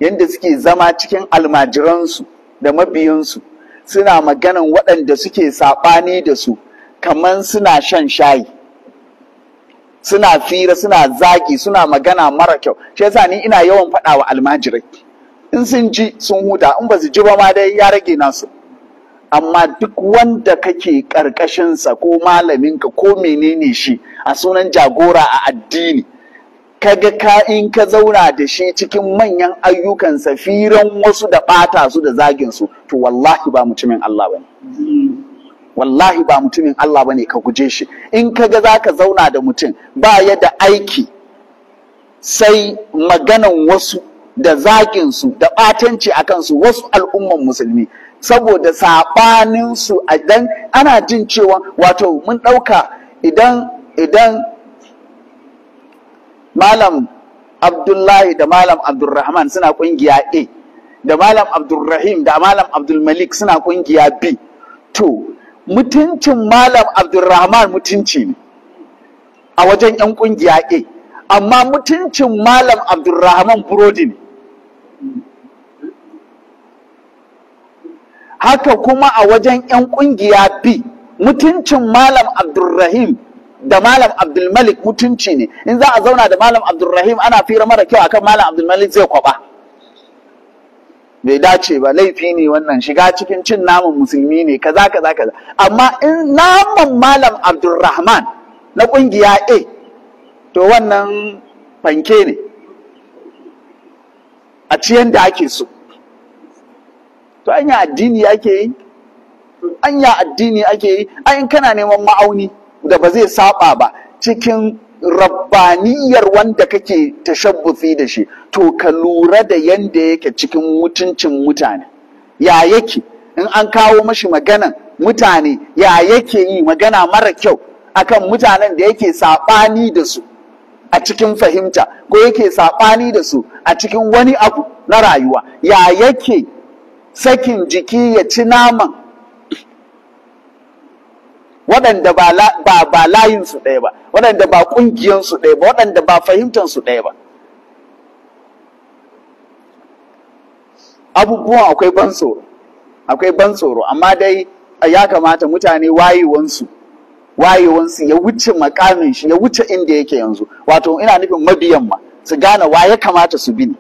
yadda suke zama cikin almajiransu da mabiyansu, suna maganan waɗanda suke saɓani da su kamar suna shan shayi, suna fira, suna zagi, suna magana mara kyau. Shi yasa ni ina yawan faɗa wa almajirai, in sun ji sun huta, in ba su ji ba ma dai ya rage nasu. Amma duk wanda kake ƙarƙashinsa ko malaminka ko menene shi a sunan jagora a addini, kaga ka in ka zauna da shi cikin manyan ayyukansa firan wasu da ɓata su da zagin su, to wallahi ba mutumin Allah bane. Wallahi ba mutumin Allah bane, ka guje shi. In kaga zaka zauna da mutum ba ya da aiki sai maganan wasu da zagin su da ɓatanci a kansu wasu al'umman musulmi, saboda saɓanin su, idan ana jin cewa wato mun ɗauka idan Malam Abdullahi da Malam Abdulrahman suna kungiya A, da Malam Abdulrahim da Malam Abdulmalik suna kungiya B, to mutuncin Malam Abdulrahman mutunci ne a wajen 'yan kungiya A, amma mutuncin Malam Abdulrahman burodi ne. Haka kuma a wajen 'yan kungiya B, mutuncin Malam Abdulrahim da Malam Abdulmalik mutunci ne. In za a zauna da Malam Abdulrahim ana fira mara kyau akan Malam Abdulmalik zai kwaba. Bai dace ba, laifi ne wannan, shiga cikin cin naman musulmi ne, kaza kaza kaza. Amma in naman Malam Abdulrahman na kungiya A, to wannan fanke ne, a ciyan da ake so. To anya addini ake yi? Anya addini ake yi? Ai in kana neman ma'auni da ba zai saba ba cikin rabbaniyar wanda kake tashabbufi da shi, to ka lura da yanda yake cikin mutuncin mutane, ya yake in an kawo mashi maganan mutane, ya yake yi magana mara kyau akan mutanen da yake saɓani da su a cikin fahimta, ko yake saɓani da su a cikin wani abu na rayuwa, ya yake sakin jiki ya ci naman waɗanda ba layinsu ɗaya ba, waɗanda ba ƙungiyansu ɗaya ba, waɗanda ba fahimtansu ɗaya ba. Abubuwan akwai ban tsoro, akwai ban tsoro, amma dai ya kamata mutane wayewansu ya wuce makamin shi, ya wuce inda yake yanzu. Wato ina nufin mabiyan ma su gane wa ya kamata su bi ne,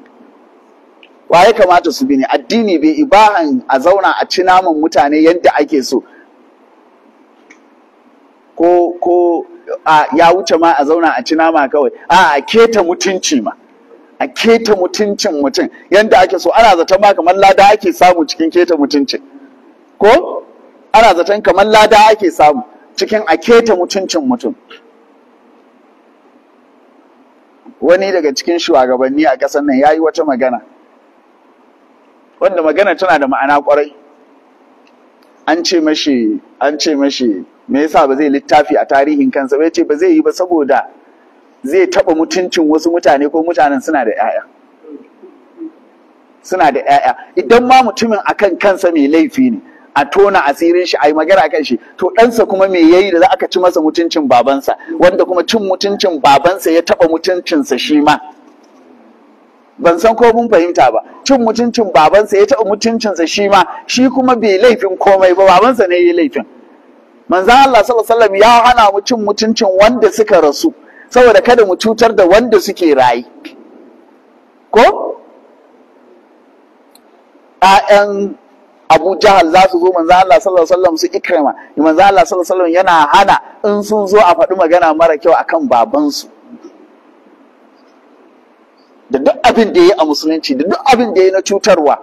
wa ya kamata su bi ne. Addini bai ibahan a zauna a ci naman mutane yadda ake so, ko a ya wuce ma a zauna a ci nama kawai, a keta mutunci ma, a keta mutuncin mutum yadda ake so. Ana zaton ma kamar lada ake samu cikin keta mutuncin, ko ana zaton kamar lada ake samu cikin a keta mutuncin mutum. Wani daga cikin shugabanni a ƙasar nan ya yi wata magana, wanda magana tana da ma'ana ƙwarai. An ce mashi me yasa ba zai littafi a tarihin kansa ba? Ya ce ba zai yi ba saboda zai taɓa mutuncin wasu mutane, ko mutanen suna da 'ya'ya. Suna da 'ya'ya. Idan ma mutumin akan kansa mai laifi ne, a tona asirin shi, a yi magana akan shi, to ɗansa kuma me yayi da za aka ci masa mutuncin babansa, wanda kuma cin mutuncin babansa ya taɓa mutuncinsa shi ma. Ban san ko mun fahimta ba. Cin mutuncin babansa ya taɓa mutuncinsa shi ma, shi kuma bai laifin komai ba, babansa ne ya yi laifin. Manzon Allah sallallahu alaihi wasallam ya hana mu cin mutuncin wanda suka rasu, saboda kada mu cutar da wanda suke rayi. Ko ƴaƴan Abu Jahal za su zo manzon Allah sallallahu alaihi wasallam su Ikrima, manzon Allah sallallahu alaihi wasallam yana hana in sun zo a faɗi magana mara kyau akan babansu. Da duk abin da ya yi a musulunci, da duk abin da ya yi na cutarwa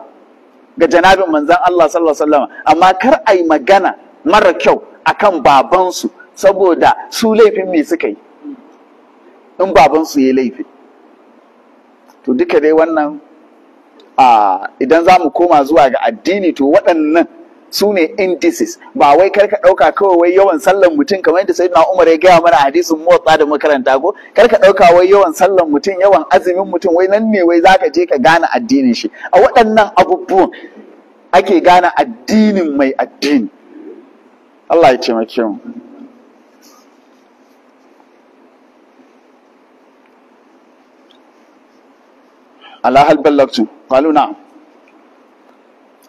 ga janabin manzon Allah sallallahu alaihi wasallam, amma kar a yi magana mara kyau akan babansu, saboda su laifin me suka yi in babansu ya laifi. To duka dai wannan idan za mu koma zuwa ga addini, to waɗannan su ne indices. Ba wai kar ka ɗauka kawai wai yawan sallan mutum, kamar yadda Sayyidina Umar ya gaya mana hadisin Muwatta da makaranta ko, kar ka ɗauka wai yawan sallan mutum, yawan azumin mutum, wai nan ne wai zaka je ka gane addinin shi. A waɗannan abubuwan ake gane addinin mai addini. Allah ya taimake mu. Ala hal ballagtu? Qalu na'am.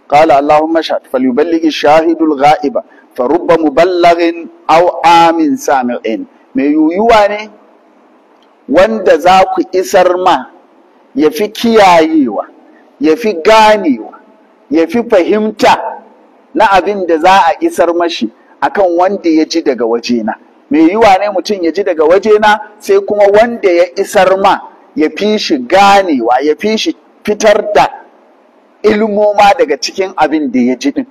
Qala Allahumma shahid falyuballigh ash-shahidul ghaiba farubba muballighin aw amin sami'in. Mai yuyuwa ne wanda za ku isar ma ya fi kiyayewa, ya fi ganewa, ya fi fahimta na abin da za a isar mashi akan wanda ya ji daga wajena. Mai yiwa ne mutum ya ji daga wajena, sai kuma wanda ya isar ma ya fi shi ganewa, ya fi shi fitar da ilmoma daga cikin abin da ya ji din.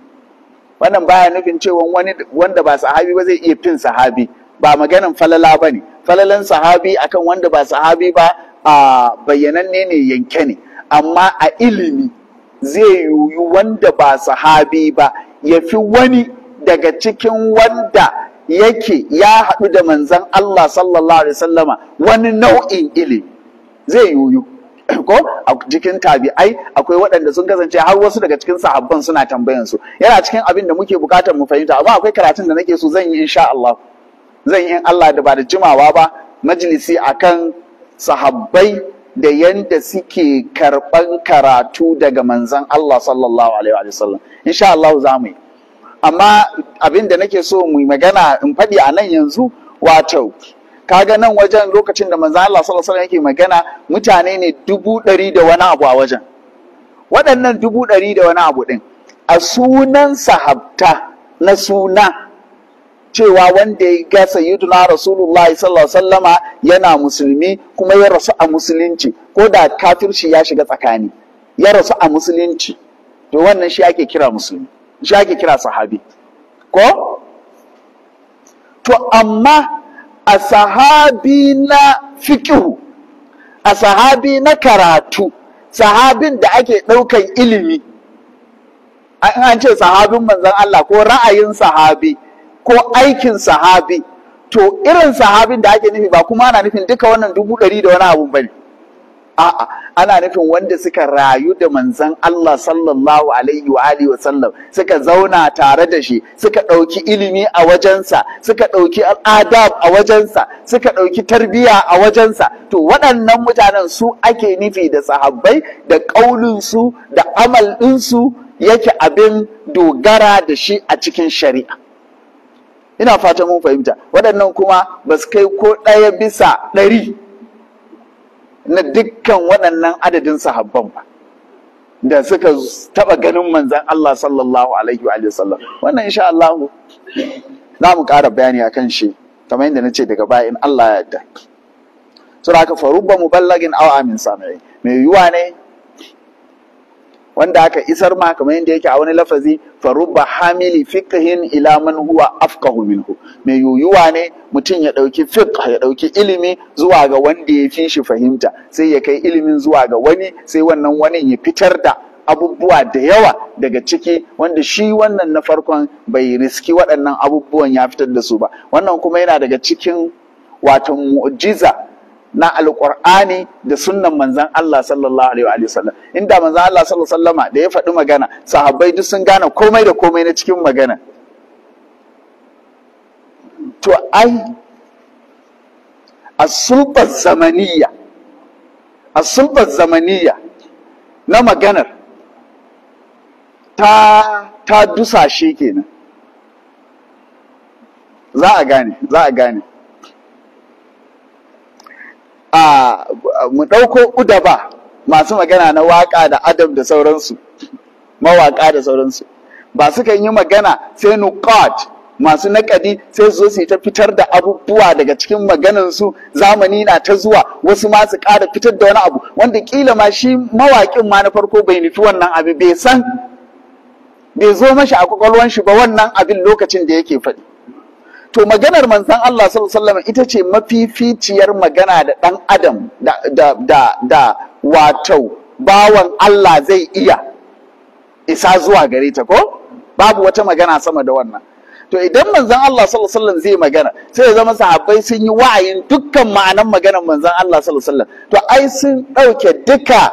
Wannan baya nufin cewa wani wanda ba sahabi ba zai iya fin sahabi. Ba maganin falala ba ne. Falalan sahabi akan wanda ba sahabi ba a bayyananne ne, yanke ne. Amma a ilimi zai yiwu wanda ba sahabi ba ya fi wani daga cikin wanda yake ya haɗu da manzon Allah sallallahu alaihi wasallama wani nau'in ilimi zai yiwu. Ko a cikin tabi'ai akwai waɗanda sun kasance har wasu daga cikin sahabban suna tambayan su. Yana cikin abin da muke bukatar mu fahimta, amma akwai karatun da nake so zan yi insha Allah, zan yi in Allah da ba da jimawa ba, majalisi akan sahabbai da yanda suke karɓan karatu daga manzon Allah sallallahu alaihi wa sallam. Insha Allah za mu yi. Amma abin da nake so mu yi magana in faɗi a nan yanzu, wato kaga nan wajen lokacin da manzon Allah sallallahu alaihi wasallam yake magana, mutane ne 100,000 da wani abu a wajen. Waɗannan 100,000 da wani abu ɗin a sunan sahabta na suna cewa wanda ya ga Sayyiduna Rasulullahi sallallahu alaihi wasallama yana musulmi kuma ya rasu a musulunci, ko da kafirci ya shiga tsakani, ya rasu a musulunci, to wannan shi ake kira musulmi, shi ake kira sahabi. Ko? To amma a sahabi na fiqhu, a sahabi na karatu, sahabin da ake ɗaukan ilimi An ce sahabin manzon Allah ko ra'ayin sahabi ko aikin sahabi, to irin sahabin da ake nufi ba kuma ana nufin duka wannan 100,000 da wani abu bane. A'a, ana nufin wanda suka rayu da manzon Allah sallallahu alaihi wa alihi wa sallam, suka zauna tare da shi, suka ɗauki ilimi a wajensa, suka ɗauki adab a wajensa, suka ɗauki tarbiyya a wajensa. To waɗannan mutanen su ake nufi da sahabbai, da ƙaulinsu da amal ɗinsu yake abin dogara da shi a cikin shari'a. Ina fatan mun fahimta. Waɗannan kuma ba su kai ko 1 bisa 100 na dukkan waɗannan adadin sahabban ba da suka taɓa ganin manzan Allah sallallahu alaihi wa sallam. Wannan insha Allah za mu ƙara bayani akan shi kamar yadda na ce daga baya in Allah ya yarda. Sura haka farubba muballagin aw amin sami'i, mai yiwuwa ne wanda aka isar ma, kamar yadda yake a wani lafazi farubba hamili fiqhin ila man huwa afqahu minhu, mai yiwuwa ne mutum ya ɗauki fiqh, ya ɗauki ilimi zuwa ga wanda ya fi shi fahimta, sai ya kai ilimin zuwa ga wani, sai wannan wani ya fitar da abubuwa da yawa daga ciki wanda shi wannan na farkon bai riski waɗannan abubuwan ya fitar da su ba. Wannan kuma yana daga cikin wato mu'jiza na alƙur'ani da sunnan manzan Allah sallallahu alaihi wa sallam. Inda manzan Allah sallallahu alaihi wa sallama da ya faɗi magana, sahabbai duk sun gane komai da komai na cikin magana. To ai as-sulta zamaniyya, as-sulta zamaniyya na maganar ta dusashe kenan. Za a gane, za a gane. Mu ɗauko udaba masu magana na waƙa da adab da sauransu, mawaƙa da sauransu, ba sukan yi magana sai nuqat masu naƙadi sai su zo su yi ta fitar da abubuwa daga cikin maganansu, zamani na ta zuwa wasu ma su ƙara fitar da wani abu wanda ƙila ma shi mawaƙin ma na farko bai nufi wannan abu, bai san, bai zo mashi a kwakwalwan shi ba wannan abin lokacin da yake faɗi. To maganar manzon Allah sallallahu alaihi wasallam ita ce mafificiyar magana da ɗan adam da wato bawan Allah zai iya isa zuwa gare ta, ko babu wata magana sama da wannan. To idan manzon Allah sallallahu alaihi wasallam zai magana, sai ya zama sahabbai sun yi wa'ayin dukkan ma'anan maganar manzon Allah sallallahu alaihi wasallam. To ai sun ɗauke duka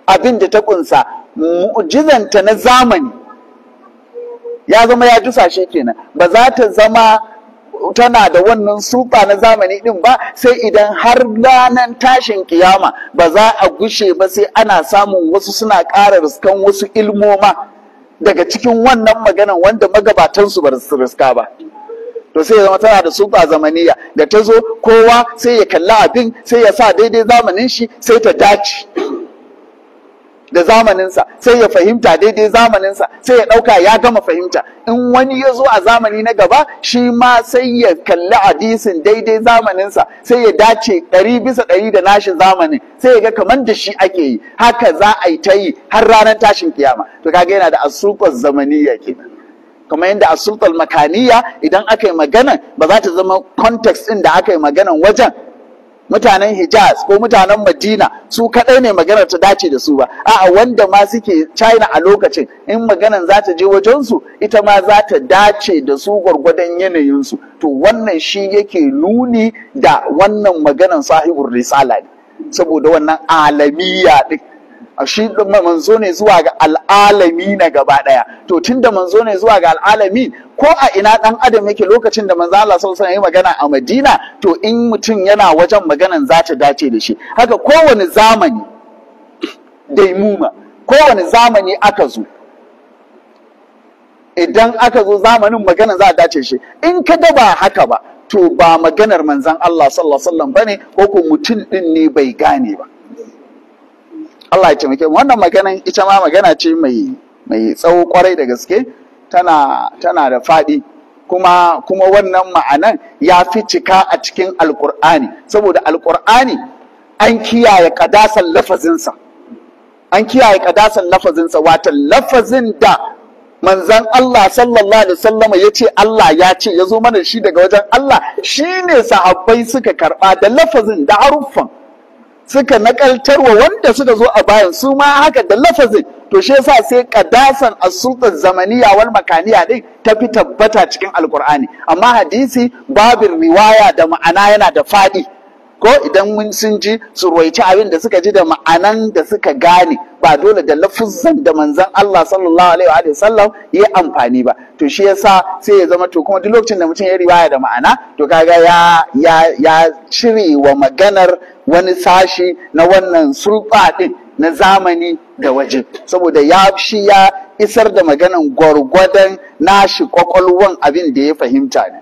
abin da ta kunsa, mu'jizanta na zamani ya zama ya dusashe kenan, ba za ta zama tana da wannan sulta na zamani din ba, sai idan har ranar tashin kiyama ba za a gushe ba, sai ana samun wasu suna ƙara riskan wasu ilmoma daga cikin wannan maganan wanda magabatansu ba su riska ba. To sai ya zama tana da sulta zamaniya da ta zo kowa sai ya kalli abin sai ya sa daidai zamanin shi, sai ta dace da zamaninsa, sai ya fahimta daidai zamaninsa, sai ya ɗauka ya gama fahimta. In wani ya zo a zamani na gaba, shi ma sai ya kalli hadisin daidai zamaninsa, sai ya dace 100 bisa 100 da nashi zamanin, sai ya ga kamar da shi ake yi. Haka za a yi ta yi har ranar tashin kiyama. To kaga yana da as-sulta zamaniyya kenan. Kamar yadda as-sulta makaniya idan aka yi maganan ba za ta zama context ɗin da aka yi maganan wajen mutanen Hijaz ko mutanen Madina su kaɗai ne maganar ta dace da su ba. A'a, wanda ma suke China a lokacin in maganar za ta je wajensu, ita ma za ta dace da su gwargwadon yanayinsu. To wannan shi yake nuni da wannan maganar sahibur risala ne, saboda wannan alamiya ɗin. Shi manzo ne zuwa ga al'alami na gaba ɗaya. To tunda manzo ne zuwa ga al'alami, ko a ina ɗan adam yake lokacin da manzo Allah sallallahu alaihi wasallam ya magana a Madina, to in mutum yana wajen maganan za ta dace da shi. Haka kowane zamani daimuma, kowane zamani aka zo, idan aka zo zamanin maganan za a dace shi. In ka ga ba haka ba, to ba maganar manzon Allah sallallahu alaihi wasallam bane, ko ko mutum ɗin ne bai gane ba. Allah ya taimake mu. Wannan maganan ita ma magana ce mai tsawo kwarai da gaske, tana da faɗi, kuma wannan ma'anan ya fi cika a cikin Alƙur'ani, saboda Alƙur'ani an kiyaye ƙadasan lafazinsa, an kiyaye ƙadasan lafazinsa, wato lafazin da manzon Allah sallallahu alaihi wasallama ya ce Allah ya ce, ya zo mana shi daga wajen Allah, shine sahabbai suka karɓa da lafazin da haruffan. Suka nakaltarwa wanda suka zo a bayan su ma haka da lafazin. To shi yasa sai kadasan as-sultan zamaniya wal makaniya din ta fi tabbata cikin Alkur'ani. Amma hadisi babin riwaya da ma'ana yana da fadi, ko idan mun sun ji su ruwaici abin da suka ji da ma'anan da suka gane, ba dole da lafuzzan da manzon Allah sallallahu alaihi wa sallam yi amfani ba. To shi yasa sai ya zama, to kuma duk lokacin da mutum ya riwaya da ma'ana, to kaga ya cire wa maganar wani sashi na wannan sulta din na zamani da waje, saboda ya shi ya isar da maganan gwargwadon nashi kwakwalwan abin da ya fahimta ne.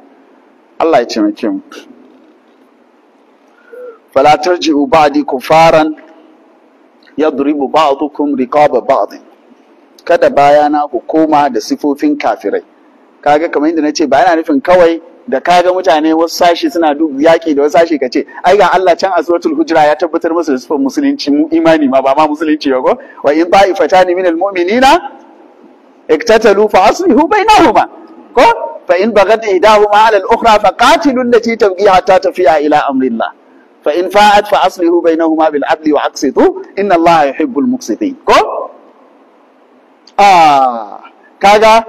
Allah ya taimake mu. Fala tarji'u ba'di kufaran yadribu ba'dukum riqaba ba'd. Kada bayana ku koma da sifofin kafirai. Kaga kamar yadda nace, ba yana nufin kawai da kaga mutane wasu sashi suna duk yaki da wasu sashi kace ai ga Allah can a suratul Hujra ya tabbatar musu da sifar musulunci, mu imani ma ba ma musulunci ba, ko wa in ta'ifatani minal mu'minina iktatalu fa aslihu bainahuma, ko fa in bagat ihdahuma ala al-ukhra fa qatilu allati tabghi hatta tafi'a ila amrillah, fa in fa'at fa aslihu bainahuma bil adli wa aqsitu inna Allaha yuhibbul muqsitin. Ko kaga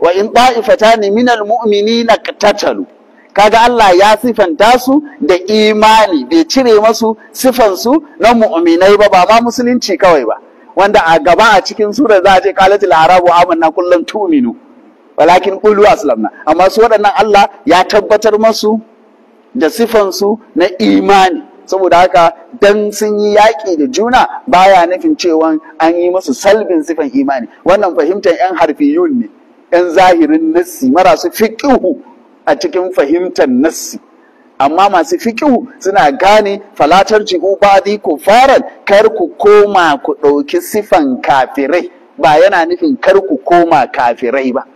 wa in ta'ifatani minal mu'minina qatatalu, kaga Allah ya sifanta su da imani, bai cire masu sifan su na mu'minai ba, ba ma musulunci kawai ba, wanda a gaba a cikin sura za a ce qalatil arabu amanna kullum tu'minu walakin qulu aslamna. Amma su waɗannan Allah ya tabbatar masu da sifansu na imani. Saboda haka dan sun yi yaƙi da juna baya nufin cewa an yi masu salbin sifan imani. Wannan fahimtar 'yan harfiyun ne, 'yan zahirin nassi, marasu fiƙihu a cikin fahimtar nassi. Amma masu fiƙihu suna gane falatar ji'u ba'di kufaran, kar ku koma ku ɗauki sifan kafirai, ba yana nufin kar ku koma kafirai ba.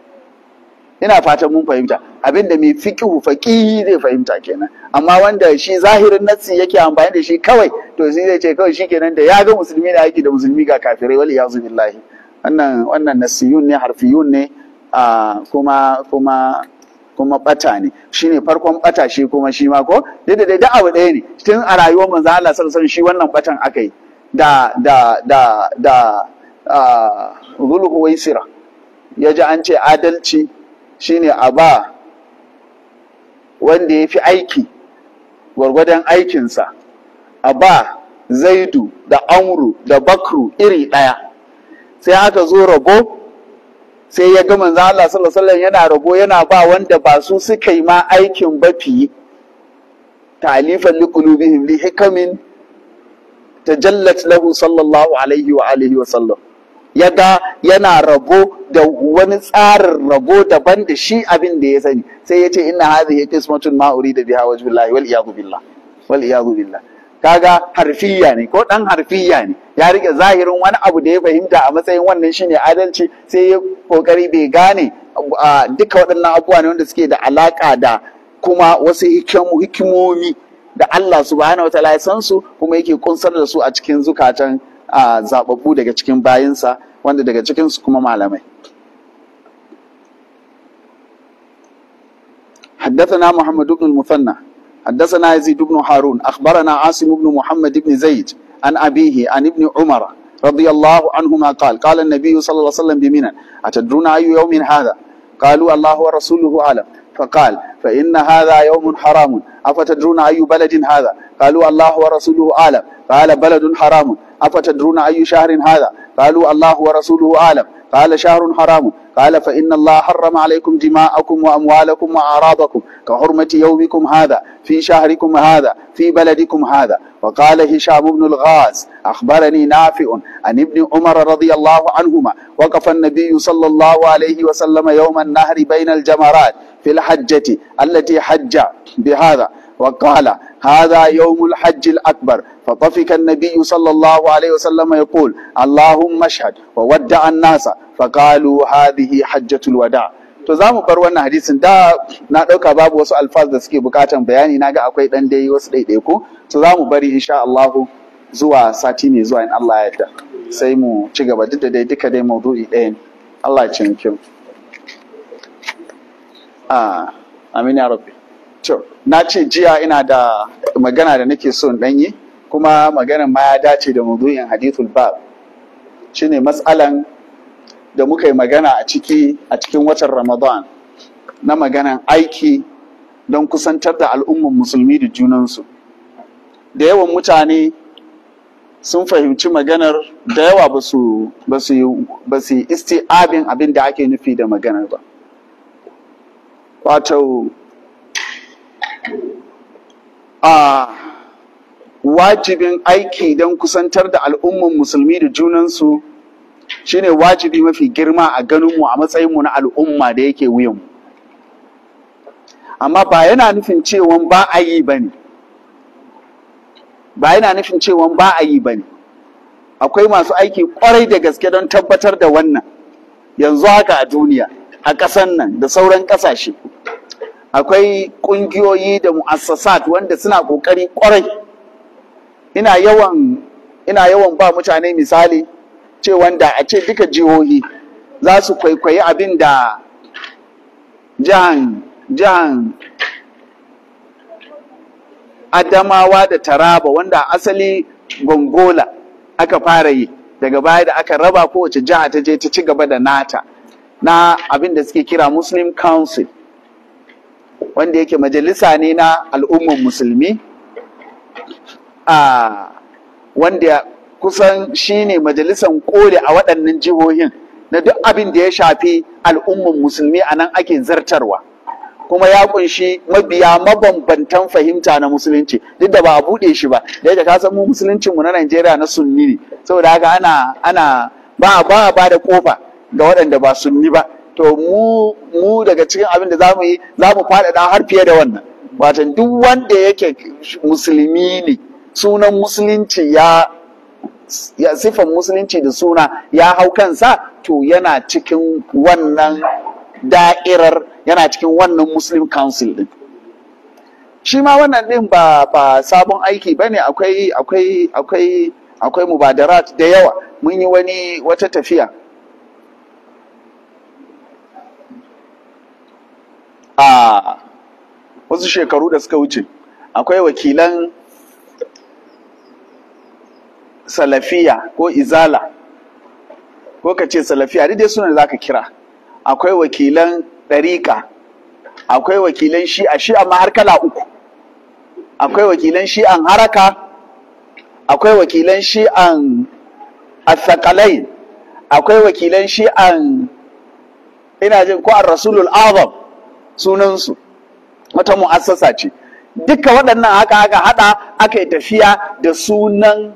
Ina fatan mun fahimta. Abinda mai fiqhu faqihi zai fahimta kenan. Amma wanda shi zahirin nassi yake amfani da shi kawai, to shi zai ce kawai shikenan da ya ga musulmi da yake da musulmi ga kafirai, wal iyazu billahi. Wannan nassiyun ne, harfiyun ne, kuma kuma kuma bata ne. Shine farkon bata shi kuma shi ma ko duk da dai duk abu ɗaya ne. Tun a rayuwar manzon Allah sallallahu alaihi wasallam shi wannan batan aka yi da da da da Zulhuwaisira ya ji an ce adalci shine a ba wanda ya fi aiki gwargwadon aikinsa, a ba Zaidu da Amru da Bakru iri ɗaya. Sai aka zo rabo, sai ya ga manzo Allah sallallahu alaihi wasallam yana rabo, yana ba wanda ba su suka yi ma aikin ba fiye. Ta'alifan liqulubihim li hikamin tajallat lahu sallallahu alaihi wa alihi wa sallam. Ya ga yana rabo da wani tsarin rabo daban da shi abin da ya sani, sai ya ce inna hadhihi qismatun ma urida biha wajhullahi wal iyadu billah, wal iyadu billah. Kaga harfiya ne, ko dan harfiya ne, ya rike zahirin wani abu da ya fahimta a matsayin wannan shine adalci, sai ya kokari bai gane duka waɗannan abubuwa ne wanda suke da alaka da kuma wasu hikimomi da Allah subhanahu wataala ya san su kuma yake kunsar da su a cikin zukatan zababbu daga cikin bayinsa, wanda daga cikinsu kuma malamai. حدثنا محمد بن المثنى حدثنا يزيد بن هارون أخبرنا عاصم بن محمد بن زيد عن أبيه عن ابن عمر رضي الله عنهما قال قال النبي صلى الله عليه وسلم بمنى أتدرون أي يوم هذا؟ قالوا الله ورسوله أعلم. فقال فإن هذا يوم حرام، أفتدرون أي بلد هذا؟ قالوا الله ورسوله أعلم. قال بلد حرام، أفتدرون أي شهر هذا؟ قالوا الله ورسوله أعلم. قال شهر حرام. قال فإن الله حرم عليكم دماءكم وأموالكم وأعراضكم كحرمة يومكم هذا في شهركم هذا في بلدكم هذا. وقال هشام بن الغاز أخبرني نافع عن ابن عمر رضي الله عنهما وقف النبي صلى الله عليه وسلم يوم النهر بين الجمرات في الحجة التي حج بهذا، وقال هذا يوم الحج الأكبر. فطفك النبي صلى الله عليه وسلم يقول اللهم اشهد، وودع الناس فقالوا هذه حجة الوداع. To za mu bar wannan hadisin, da na ɗauka babu wasu alfaz da suke bukatan bayani, na ga akwai ɗan dai wasu ɗaiɗaiku. To za mu bari insha Allah zuwa sati mai zuwa in Allah ya yarda, sai mu ci gaba, duk da dai duka dai maudu'i ɗaya ne. Allah ya taimake mu. Amin ya rabbi. To na ce jiya ina da magana da nake so in ɗan yi, Kuma maganar ma ya dace da maudu'in hadithul bab, shine matsalan da muka yi magana a ciki a cikin watan Ramadan na maganan aiki don kusantar da al'umman musulmi da junansu. Da yawan mutane sun fahimci maganar, da yawa ba su yi isti'abin abin da ake nufi da maganar ba. Wato, a wajibin aiki don kusantar da al'umman musulmi da junansu shine wajibi mafi girma a ganinmu a matsayinmu na al'umma da yake wuyanmu. Amma ba yana nufin cewa ba a yi ba ne. Ba yana nufin cewa ba a yi ba ne. Akwai masu aiki kwarai da gaske don tabbatar da wannan yanzu haka a duniya, a ƙasan nan da sauran ƙasashe. Akwai ƙungiyoyi da mu'assasat wanda suna ƙoƙari kwarai. Ina yawan ba mutane misali cewa da a ce duka jihohi za su kwaikwayi abin da jihan Adamawa da Taraba, wanda asali Gongola aka fara yi, daga baya da aka raba kowace jiha ta je ta ci gaba da nata, na abin da suke kira Muslim Council, wanda yake majalisa ne na al'umman musulmi, a wanda kusan shine majalisan koli a waɗannan jihohin na duk abin da ya shafi al'umman musulmi a nan ake zartarwa. Kuma ya kunshi mabiya mabambantan fahimta na musulunci, duk da ba a buɗe shi ba, da yake ka san mu musuluncin mu na Najeriya na sunni ne, saboda haka ana ba ba da kofa ga waɗanda ba sunni ba. To mu daga cikin abin da zamu yi, zamu faɗaɗa har fiye da wannan. Watan duk wanda yake musulmi ne, sunan musulunci ya sifan musulunci da suna ya hau kansa, to yana cikin wannan da'irar, yana cikin wannan Muslim Council din. Shi ma wannan din ba sabon aiki bane. Akwai akwai akwai akwai mubadarat da yawa. Mun yi wata tafiya a wasu shekaru da suka wuce. Akwai wakilan salafiya ko izala, ko ka ce salafiya, duk dai sunan zaka kira. Akwai wakilan ɗariƙa, akwai wakilan shi'a, shi'a ma har kala uku. Akwai wakilan shi'an haraka, akwai wakilan shi'an athakalai, akwai wakilan shi'an ina jin ko ar-rasulul azam sunansu, wata mu'assasa ce. Duka waɗannan haka aka haɗa aka yi tafiya da sunan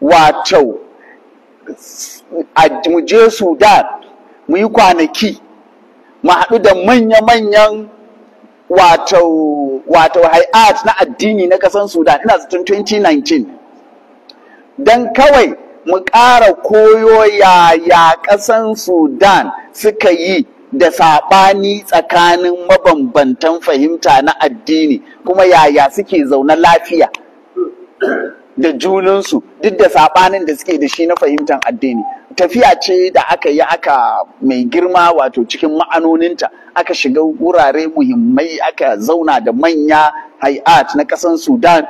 wato mu je Sudan mu yi kwanaki, mu haɗu da manya-manyan wato hay'at na addini na ƙasar Sudan, ina zaton 2019, don kawai mu ƙara koyo yaya ƙasan Sudan suka yi da saɓani tsakanin mabambantan fahimta na addini, kuma yaya suke zaune lafiya da junansu duk da saɓanin da suke da shi na fahimtar addini. Tafiya ce da aka yi aka mai girma, wato cikin ma'anoninta aka shiga wurare muhimmai, aka zauna da manya hay'at na ƙasan Sudan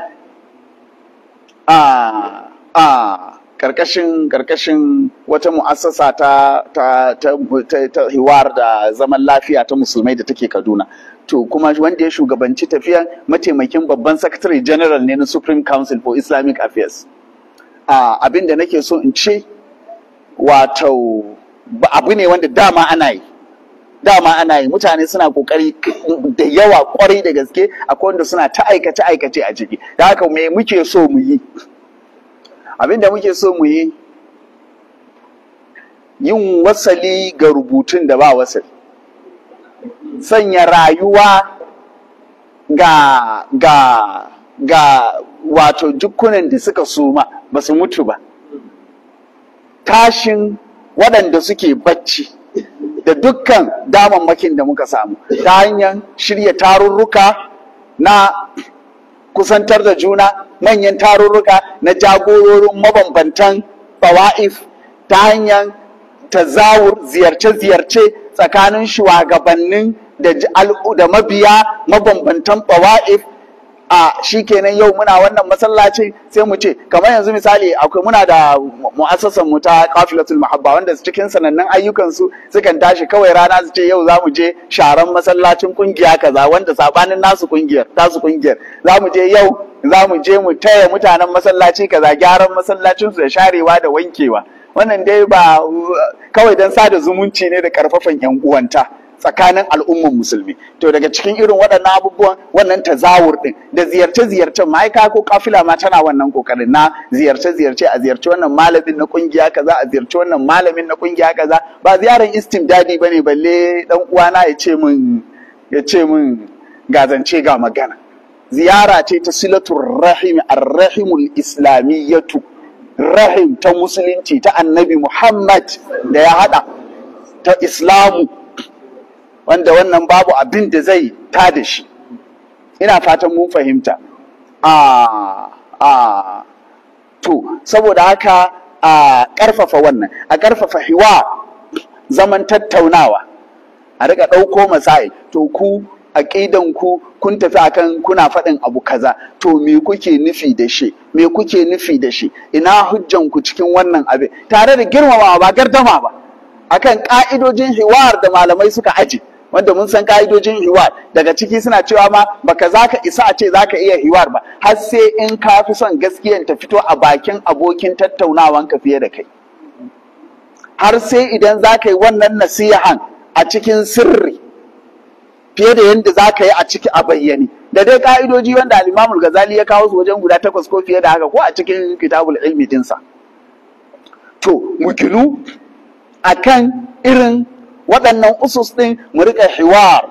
a karkashin wata mu'assasa ta hiwar da zaman lafiya ta musulmai da take Kaduna. To kuma wanda ya shugabanci tafiyan mataimakin babban secretary general ne na Supreme Council for Islamic Affairs. Abin da nake so in ce, wato abu ne wanda dama ana yi, mutane suna kokari da yawa kwarai da gaske, akwai wanda suna ta aikace aikace a ciki. Da haka me muke so mu yi? Abin da muke so mu yi, yin wasali ga rubutun da ba wasali, sanya rayuwa ga ga ga wato jukkunan da suka suma ba su mutu ba, tashin waɗanda suke bacci da dukkan damammakin da muka samu ta hanyar shirya tarurruka na kusantar da juna, manyan tarurruka na jagororin mabambantan bawa'if, ta hanyar tazawur ziyarce-ziyarce tsakanin shugabannin da mabiya mabambantan bawa'if, A shikenan yau muna wannan masallacin sai mu ce kamar yanzu misali akwai muna da mu'assasan mu ta Qafilatul Mahabba, wanda cikin sanannan ayyukan su sukan tashi kawai rana su ce yau zamu je sharan masallacin kungiya kaza, wanda sabanin nasu kungiyar tasu kungiyar, zamu je yau zamu je mu taya mutanen masallaci kaza gyaran masallacin su da sharewa da wankewa. Wannan dai ba kawai dan sada zumunci ne da karfafan yan uwanta tsakanin al'umman musulmi. To daga cikin irin waɗannan abubuwan, wannan tazawur ɗin da ziyarce-ziyarcen ma'aika ko kafila ma tana wannan kokarin na ziyarce-ziyarce, a ziyarci wannan malamin na kungiya kaza, a ziyarci wannan malamin na kungiya kaza. Ba ziyaran istimdadi bane, balle dan uwana ya ce min ga zance ga magana. Ziyara ce ta silatur rahim, ar-rahimul islamiyyatu, rahim ta musulunci ta Annabi Muhammad da ya hada ta Islamu, wanda wannan babu abin da zai ta da shi. Ina fatan mun fahimta. To saboda haka a ƙarfafa wannan, a ƙarfafa hiwa, zaman tattaunawa, a rika ɗauko masai. To ku aƙidan ku kun tafi akan kuna faɗin abu kaza, to me kuke nufi da shi, me kuke nufi da shi, ina hujjan ku cikin wannan abin, tare da girmamawa ba gardama ba, akan ka'idojin hiwar da malamai suka aje, wanda mun san ka'idojin hiwar. Daga ciki suna cewa ma baka zaka isa a ce zaka iya hiwar ba har sai in ka fi son gaskiyan ta fito a bakin abokin tattaunawanka fiye da kai, har sai idan zaka yi wannan nasihan a cikin sirri fiye da yadda zaka yi a ciki a bayyane. Da dai ka'idoji wanda al-Imam al-Ghazali ya kawo su wajen guda 8 ko fiye da haka, ko a cikin Kitabul Ilmi dinsa. To mu ginu akan irin waɗannan usus ɗin, mu riƙa hiwar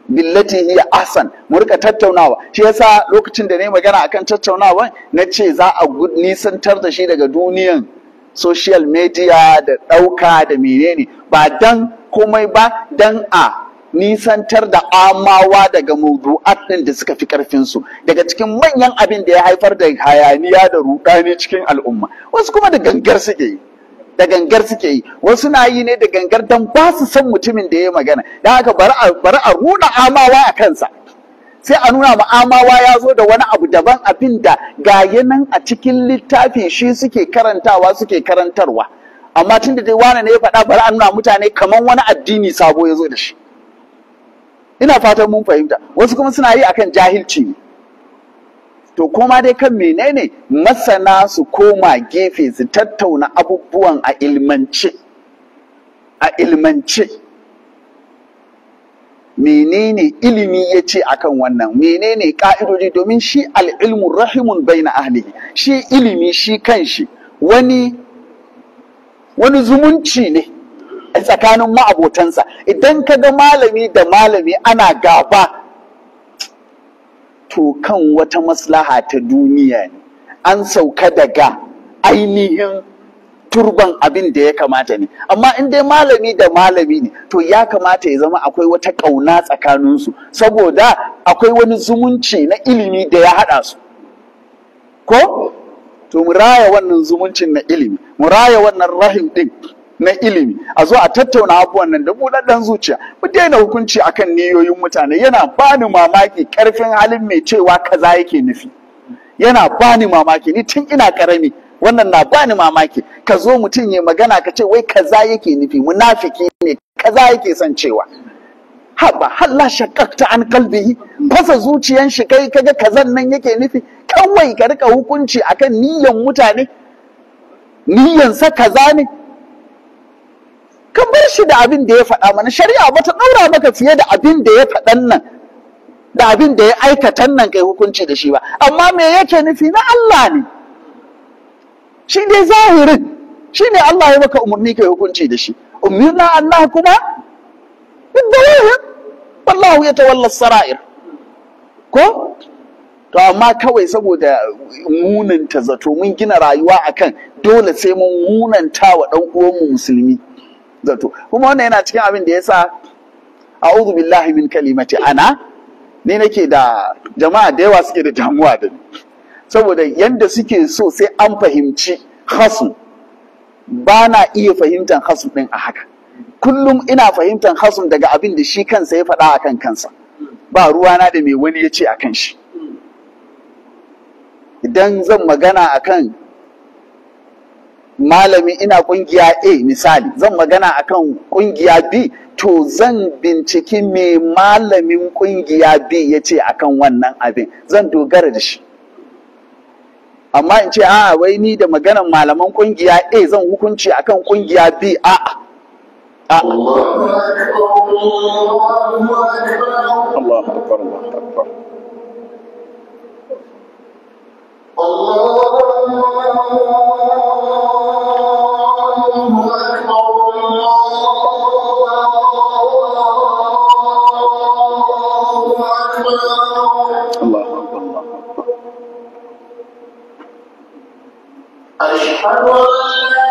billati hiya ahsan, mu riƙa tattaunawa. Shi yasa lokacin da nayi magana akan tattaunawa na ce za a nisantar da shi daga duniyan social media da ɗauka da menene, ba dan komai ba, dan a nisantar da amawa daga mawdu'at ɗin da suka fi ƙarfin su. Daga cikin manyan abin da ya haifar da hayaniya da ruɗani cikin al'umma, wasu kuma da gangar suke yi, da gangar suke yi, wasu na yi ne da gangar don ba su san mutumin da ya magana. Don haka bari a ruɗa amawa a kansa, sai a nuna ma amawa ya zo da wani abu daban, abin da ga nan a cikin littafi shi suke karantawa suke karantarwa, amma tun da dai wane ne ya faɗa, bari a nuna mutane kamar wani addini sabo ya zo da shi. Ina fatan mun fahimta. Wasu kuma suna yi akan jahilci ne. To koma dai kan menene, masana su koma gefe su tattauna abubuwan a ilmance, a ilmance. Menene ilimi ya ce akan wannan, menene ka'idoji, domin shi al'ilmu rahimun baina ahlihi, shi ilimi shi kanshi wani zumunci ne a tsakanin ma'abotansa. Idan ka ga malami da malami ana gaba, to kan wata maslaha ta duniya ne, an sauka daga ainihin turban abin da ya kamata ne. Amma in dai malami da malami ne, to ya kamata ya zama akwai wata ƙauna tsakaninsu, saboda akwai wani zumunci na ilimi da ya haɗa su. Ko? To mu raya wannan zumuncin na ilimi, mu raya wannan rahim ɗin na ilimi, a zo a tattauna abubuwan nan da buɗaɗɗen zuciya, mu daina hukunci akan niyoyin mutane. Yana bani mamaki ƙarfin halin mai cewa kaza yake nufi, yana bani mamaki. Ni tun ina ƙarami wannan na bani mamaki, ka zo mutum ya magana ka ce wai kaza yake nufi, munafiki ne, kaza yake son cewa. Haba, halla shaqqaqta an qalbihi, fasa zuciyan shi kai kaga kazan nan yake nufi. Kawai ka rika hukunci akan niyan mutane, niyan sa kaza ne, ka bar shi da abin da ya faɗa mana. Shari'a ba ta ɗaura maka fiye da abin da ya faɗan nan da abin da ya aikatan nan kai hukunci da shi ba, amma me yake nufi na Allah ne, shi ne zahirin, shi ne Allah ya maka umarni kai hukunci da shi. Umirna Allah kuma bidawahir, wallahu yatawalla sarair. Ko to amma kawai saboda munanta zato, mun gina rayuwa akan dole sai mun munanta wa ɗan uwanmu musulmi zato. Kuma wannan yana cikin abin da yasa a'udhu billahi min kalimati ana, ni nake da jama'a da yawa suke da damuwa da ni, saboda yanda suke so sai an fahimci khasm. Ba na iya fahimtar khasm din a haka. Kullum ina fahimtar khasm daga abin da shi kansa ya faɗa akan kansa, ba ruwana da me wani ya ce akan shi. Idan zan magana akan malami ina kungiya A misali, zan magana akan kungiya B, to zan binciki me malamin kungiya B ya ce akan wannan abin, zan dogara da shi. Amma in ce a'a wai ni da maganan malaman kungiya A zan hukunci akan kungiya B, a'a. A'a. Allahu akbar, Allahu akbar. Allahu akbar, Allahu akbar. أشهد أن لا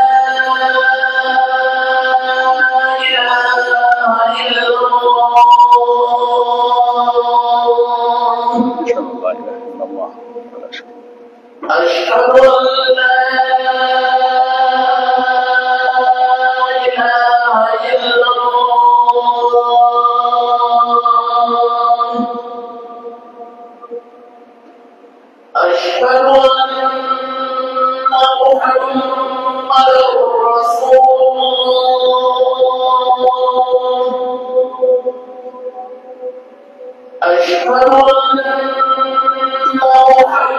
إله إلا الله. أشهد أن لا إله إلا الله ولا شريك له. أشهد أن لا إله إلا الله. أشهد أن محمدا رسول الله. أشهد أن محمدا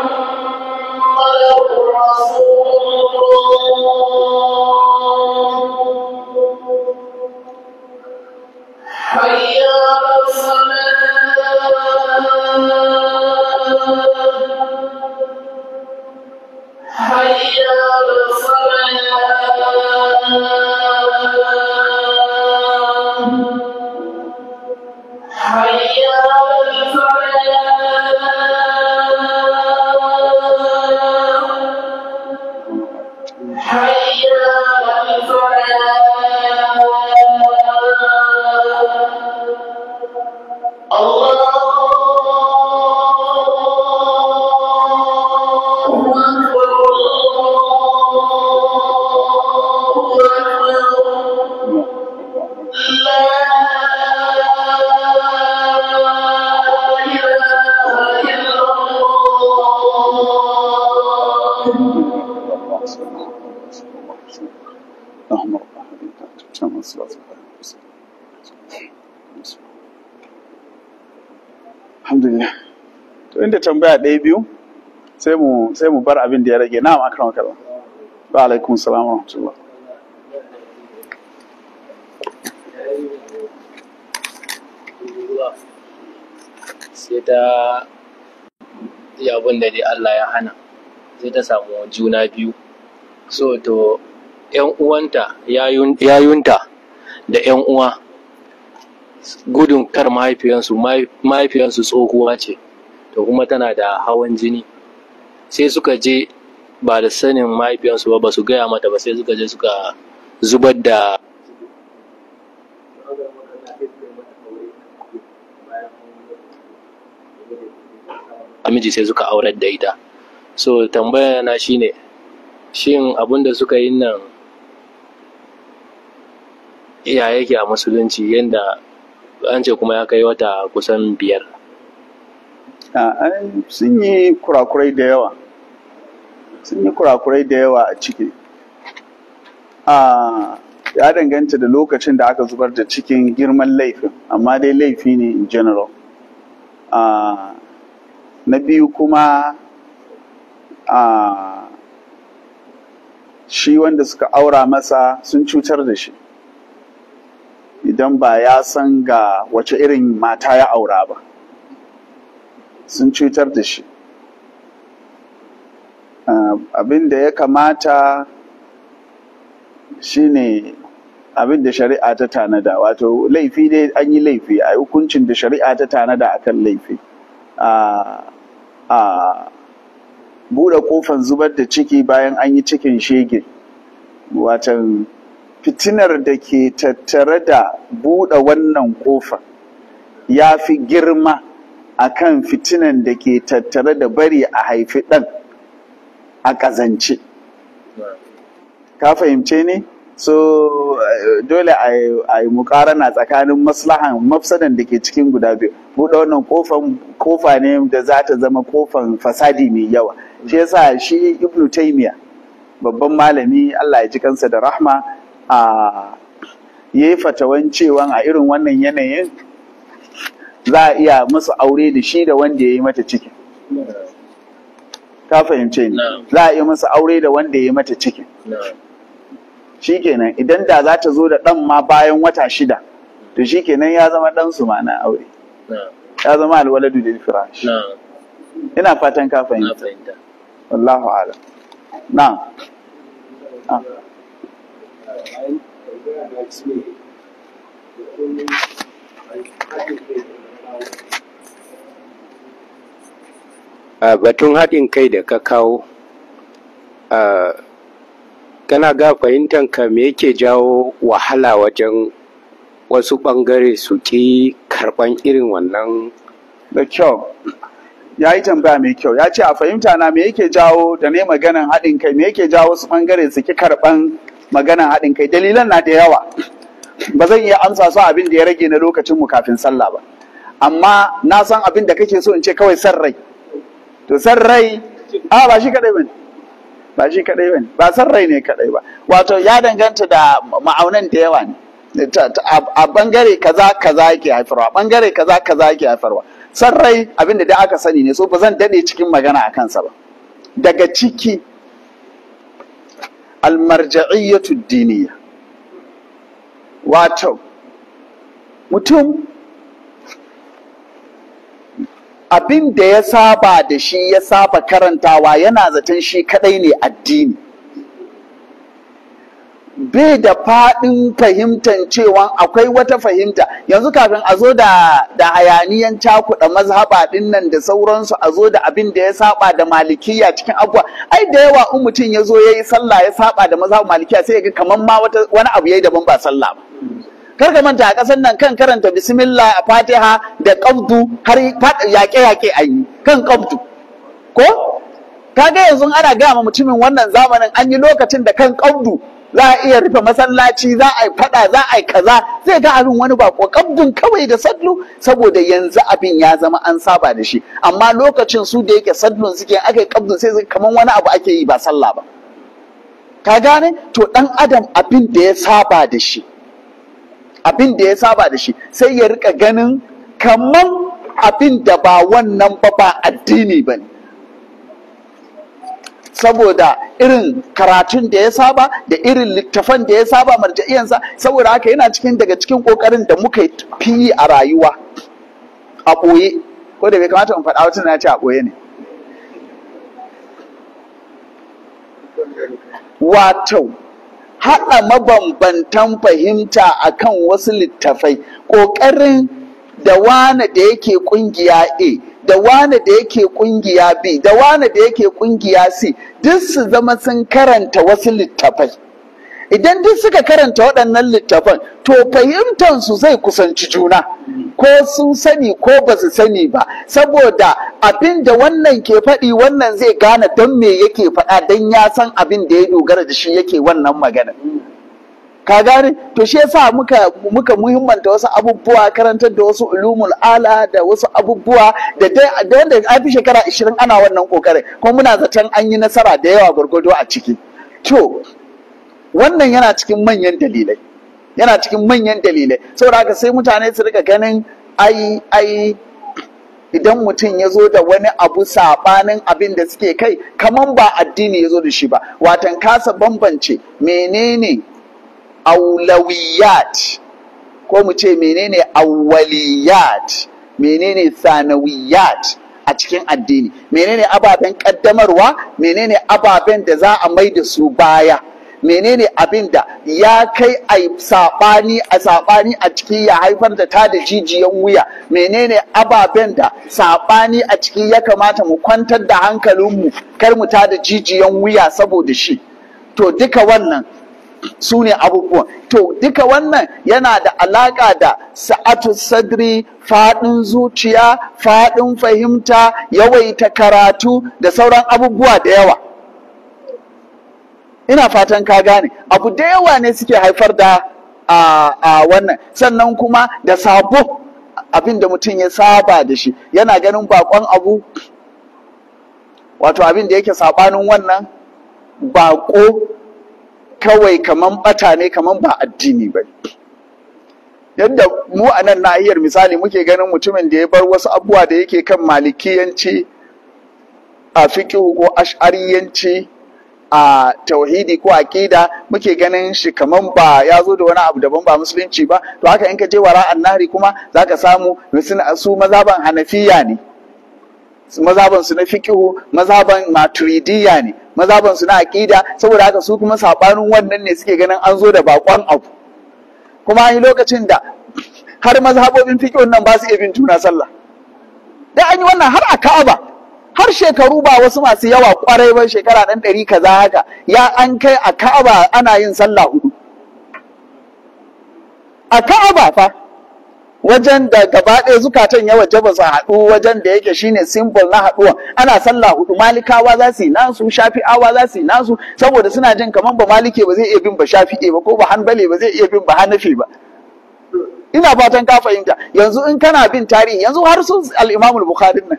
رسول الله. حي على الصلاة. حي على الصلاة. حي على الفلاح. حي على الفلاح. الله أكبر، الله أكبر. لا إله إلا الله. Alhamdulillah. To inda tambaya ɗaya biyu sai mu bar abin da ya rage. Na'am, akramaka Allah. Wa alaikum salam wa rahmatullah. Sai ta yi abin da dai Allah ya hana, sai ta samu juna biyu. So to ‘yan uwanta, yayunta da ‘yan uwa, gudun kar mahaifiyansu tsohuwa ce, to kuma tana da hawan jini, sai suka je ba da sanin mahaifiyansu ba, ba su gaya mata ba, sai suka je suka zubar da miji, sai suka aurar da ita. So tambaya na shine, shin abin da suka yi nan ya yake a musulunci, yanda an ce kuma ya kai wata kusan 5? Sun yi kurakurai da yawa. Sun yi kurakurai da yawa a ciki. Ya danganta da lokacin da aka zubar da cikin girman laifin, amma dai laifi ne in general. Na biyu kuma, shi wanda suka aura masa sun cutar da shi. Idan ba ya san ga wace irin mata ya aura ba, sun cutar da shi. Abin da ya kamata shine abin da shari'a ta tanada, wato laifi dai an yi laifi, a hukuncin da shari'a ta tanada akan laifi. A buɗe kofan zubar da ciki bayan an yi cikin shege, watan fitinar da ke tattare da buɗe wannan kofa ya fi girma akan fitinan da ke tattare da bari a haifi ɗan a ƙazance. Ka fahimce ne? So dole a yi mukarana tsakanin maslahan mafsadan da ke cikin guda biyu. Buɗe wannan kofan kofa ne da za ta zama kofan fasadi mai yawa. Shi yasa shi Ibn Taymiyyah, babban malami, Allah ya ji kansa da rahma, a yayi fatawan cewa a irin wannan yanayin za a iya musu aure da shi da wanda ya yi mata ciki. Ka fahimce ni? Za a iya musu aure da wanda ya yi mata ciki. Shikenan, idan da za ta zo da ɗan ma bayan wata 6, to shikenan ya zama ɗansu ma na aure. Ya zama alwaladu lil firash. Ina fatan ka fahimta. Wallahu a'lam. Na'am. Batun haɗin kai da ka kawo, kana ga fahimtanka me yake jawo wahala wajen wasu ɓangare su ƙi karɓan irin wannan? Da kyau, ya yi tambaya mai kyau. Ya ce a fahimta na me yake jawo da ne maganan haɗin kai, me yake jawo wasu ɓangare su ƙi karɓan maganan haɗin kai. Dalilan na da yawa, ba zan iya amsa su abin da ya rage na lokacinmu kafin sallah ba, amma na san abin da kake so in ce, kawai san rai. To san rai a ba shi kadai bane, ba shi kadai bane, ba san rai ne kadai ba. Wato ya danganta da ma'aunan da yawa ne. A bangare kaza kaza yake haifarwa, a bangare kaza kaza yake haifarwa. San rai abin da aka sani ne, so ba zan dade cikin magana a kansa ba. Daga ciki almarja'iyyatu diniya, wato mutum abin da ya saba da shi, ya saba karantawa, yana zaton shi kadai ne addini. Bai da faɗin fahimtar cewa akwai wata fahimta. Yanzu kafin a zo da hayaniyan cakuɗa mazhaba ɗin nan da sauransu, a zo da abin da ya saba da malikiya cikin abubuwa, ai da yawa in mutum ya zo ya yi sallah ya saba da mazhaba malikiya, sai ya ga kamar ma wani abu ya yi daban ba sallah ba. Kar ka manta a ƙasar nan kan karanta bismillah a fatiha da qabdu har yaƙe-yaƙe an yi kan qabdu. Ko kaga yanzu ana gaya ma mutumin wannan zamanin an yi lokacin da kan qabdu za a iya rufe masallaci, za a yi fada, za a yi kaza, zai ga abin wani bako, qabdun kawai da sadlu, saboda yanzu abin ya zama an saba da shi. Amma lokacin su da yake sadlun suke, aka yi qabdun sai kamar wani abu ake yi ba sallah ba. Ka gane? To dan adam abin da ya saba da shi, abin da ya saba da shi sai ya rika ganin kaman abin da ba wannan ba ba addini ba ne, saboda irin karatun da ya saba da irin littafan da ya saba marja'iyansa. Saboda haka yana cikin daga cikin kokarin da muka fi a rayuwa a ɓoye, ko da bai kamata in faɗa wata na ce a ɓoye ne. Wato haɗa mabambantan fahimta akan wasu littafai, ƙoƙarin da wane da yake ƙungiya A, da wane da yake ƙungiya B, da wane da yake ƙungiya C, duk su zama sun karanta wasu littafai. Idan duk suka karanta waɗannan littafan, to fahimtansu zai kusanci juna, ko sun sani ko ba su sani ba, saboda abin da wannan ke faɗi wannan zai gane don me yake faɗa, don ya san abin da ya dogara da shi yake wannan magana. Ka gane? To shi yasa muka muhimmanta wasu abubuwa, karantar da wasu ulumul ala da wasu abubuwa da dai da wanda an fi shekara 20 ana wannan kokarin, kuma muna zaton an yi nasara da yawa gwargwado a ciki. To wannan yana cikin manyan dalilai, yana cikin manyan dalilai. Saboda haka sai mutane su rika ganin ai idan mutum ya zo da wani abu saɓanin abin da suke kai, kaman ba addini ya zo da shi ba. Watan kasa bambance menene aulawiyat, ko mu ce menene awwaliyat, menene sanawiyat a cikin addini, menene ababen kaddamarwa, menene ababen da za a mai da su baya, menene abin da ya kai a saɓani a saɓani a ciki ya haifar da ta da jijiyan wuya, menene ababen da saɓani a ciki ya kamata mu kwantar da hankalinmu kar mu ta da jijiyan wuya saboda shi. To duka wannan su ne abubuwan. To duka wannan yana da alaƙa da sa'atu sadri, faɗin zuciya, faɗin fahimta, yawaita karatu da sauran abubuwa da yawa. Ina fatan ka gane, abu da yawa ne suke haifar da a wannan. Sannan kuma da sabo, abin da mutum ya saba da shi yana ganin bakon abu, wato abin da yake sabanin wannan bako kawai kaman bata ne, kaman ba addini ba. Yadda mu a nan nahiyar misali muke ganin mutumin da ya bar wasu abubuwa da yake kan malikiyanci a fiqh ko ash'ariyanci a tauhidi ko aqida, muke ganin shi kaman ba ya zo da wani abu daban ba musulunci ba. To haka in ka je wara annahri kuma zaka samu su mazaban hanafiya ne, mazaban su na fiqhu, mazaban maturidiyya ne, mazaban su na aqida. Saboda haka su kuma sabanin wannan ne suke ganin an zo da bakon abu. Kuma an yi lokacin da har mazhabobin fiqhun nan ba su iya bin juna sallah. Da an yi wannan har a Ka'aba, har shekaru ba wasu masu yawa kwarai ba, shekara ɗan ɗari kaza haka, ya an kai a Ka'aba ana yin sallah hudu. A Ka'aba fa, wajen da gaba ɗaya zukatan ya waje ba su haɗu, wajen da yake shine symbol na haɗuwa, ana sallah hudu. Malikawa za su yi nasu, Shafi'awa za su yi nasu, saboda suna jin kamar ba Malike ba zai iya bin ba Shafi'e ba, ko ba Hanbali ba zai iya bin ba Hanafi ba. Ina fatan ka fahimta. Yanzu in kana bin tarihi, yanzu har su al-Imam al-Bukhari nan,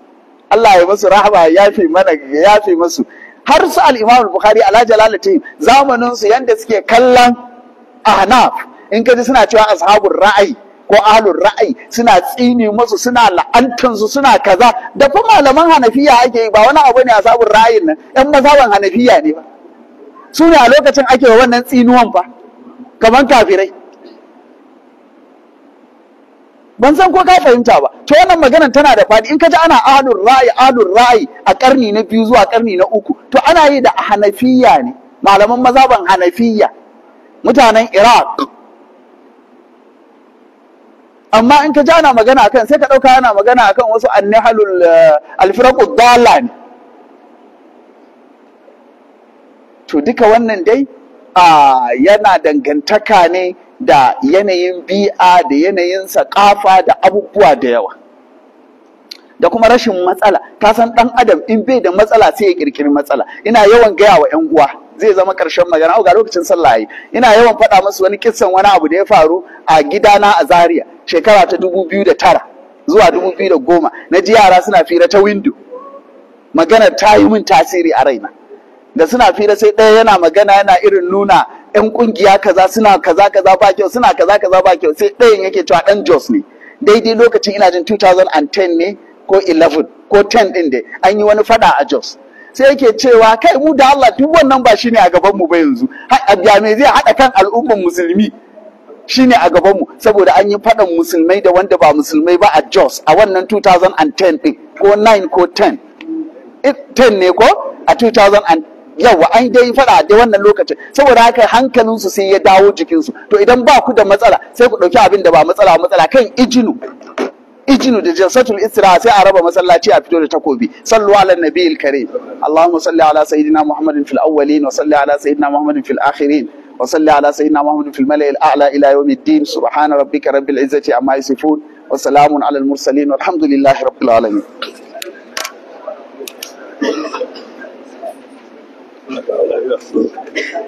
Allah ya masu rahama, ya yafe mana, ya yafe masu, har su al-Imam al-Bukhari ala jalalati zamanin su yanda suke kallon Ahnaf, in ka ji suna cewa ashabul ra'ayi ko ahlul ra'ayi, suna tsine masu, suna la'antan su, suna kaza. Da fa malaman Hanafiya ake yi, ba wani abu ne ashabul ra'ayin nan, yan mazhaban Hanafiya ne ba, su ne a lokacin ake wa wannan tsinuwan fa kaman kafirai. Ban san ko ka fahimta ba. To wannan maganar tana da faɗi. In ka ji ana ahlul ra'ayi, ahlul ra'ayi a karni na biyu zuwa karni na uku, to ana yi da Hanafiya ne, malaman mazhaban Hanafiya, mutanen Iraq. Amma in ka ji ana magana akan, sai ka ɗauka ana magana akan wasu annihalul alfiraqud dalla ne. To duka wannan dai yana dangantaka ne da yanayin bi'a da yanayin sakafa da abubuwa da yawa, da kuma rashin matsala. Ka san ɗan adam in bai da matsala sai ya kirkiri matsala. Ina yawan gaya wa ƴan uwa, zai zama ƙarshen magana, ga lokacin sallah yayi. Ina yawan faɗa musu wani kissan wani abu da ya faru a gidana a Zaria shekara ta 2009 zuwa 2010. Na ji yara suna fira ta window, maganar ta yi min tasiri a raina. Da suna fira sai ɗaya yana magana, yana irin nuna ƴan ƙungiya kaza suna kaza kaza ba kyau, suna kaza kaza ba kyau. Sai ɗayan yake cewa ɗan Jos ne, daidai lokacin ina jin 2010 ne ko 11 ko 10 ɗin dai, an yi wani faɗa a Jos. Sai yake cewa kai mu da Allah duk wannan ba shine a gaban mu ba yanzu, ya me zai haɗa kan al'umman musulmi shine a gaban mu, saboda an yi faɗan musulmai da wanda ba musulmai ba a Jos a wannan 2010 ɗin, ko 9 ko 10 10 ne ko a 2000 yawa, an dai faɗa dai wannan lokacin. Saboda haka hankalinsu sai ya dawo jikinsu. To idan ba ku da matsala sai ku ɗauki abin da ba matsala matsala kan ijinu ijinu da jalsatul istiraha, sai a raba masallaci a fito da takobi. Sallu ala nabiyil karim. Allahumma salli ala sayyidina Muhammadin fil awwalin, wa salli ala sayyidina Muhammadin fil akhirin, wa salli ala sayyidina Muhammadin fil mala'il a'la ila yawmiddin. Subhana rabbika rabbil izzati amma yasifun, wa salamun ala al mursalin, walhamdulillahi rabbil alamin. Thank you.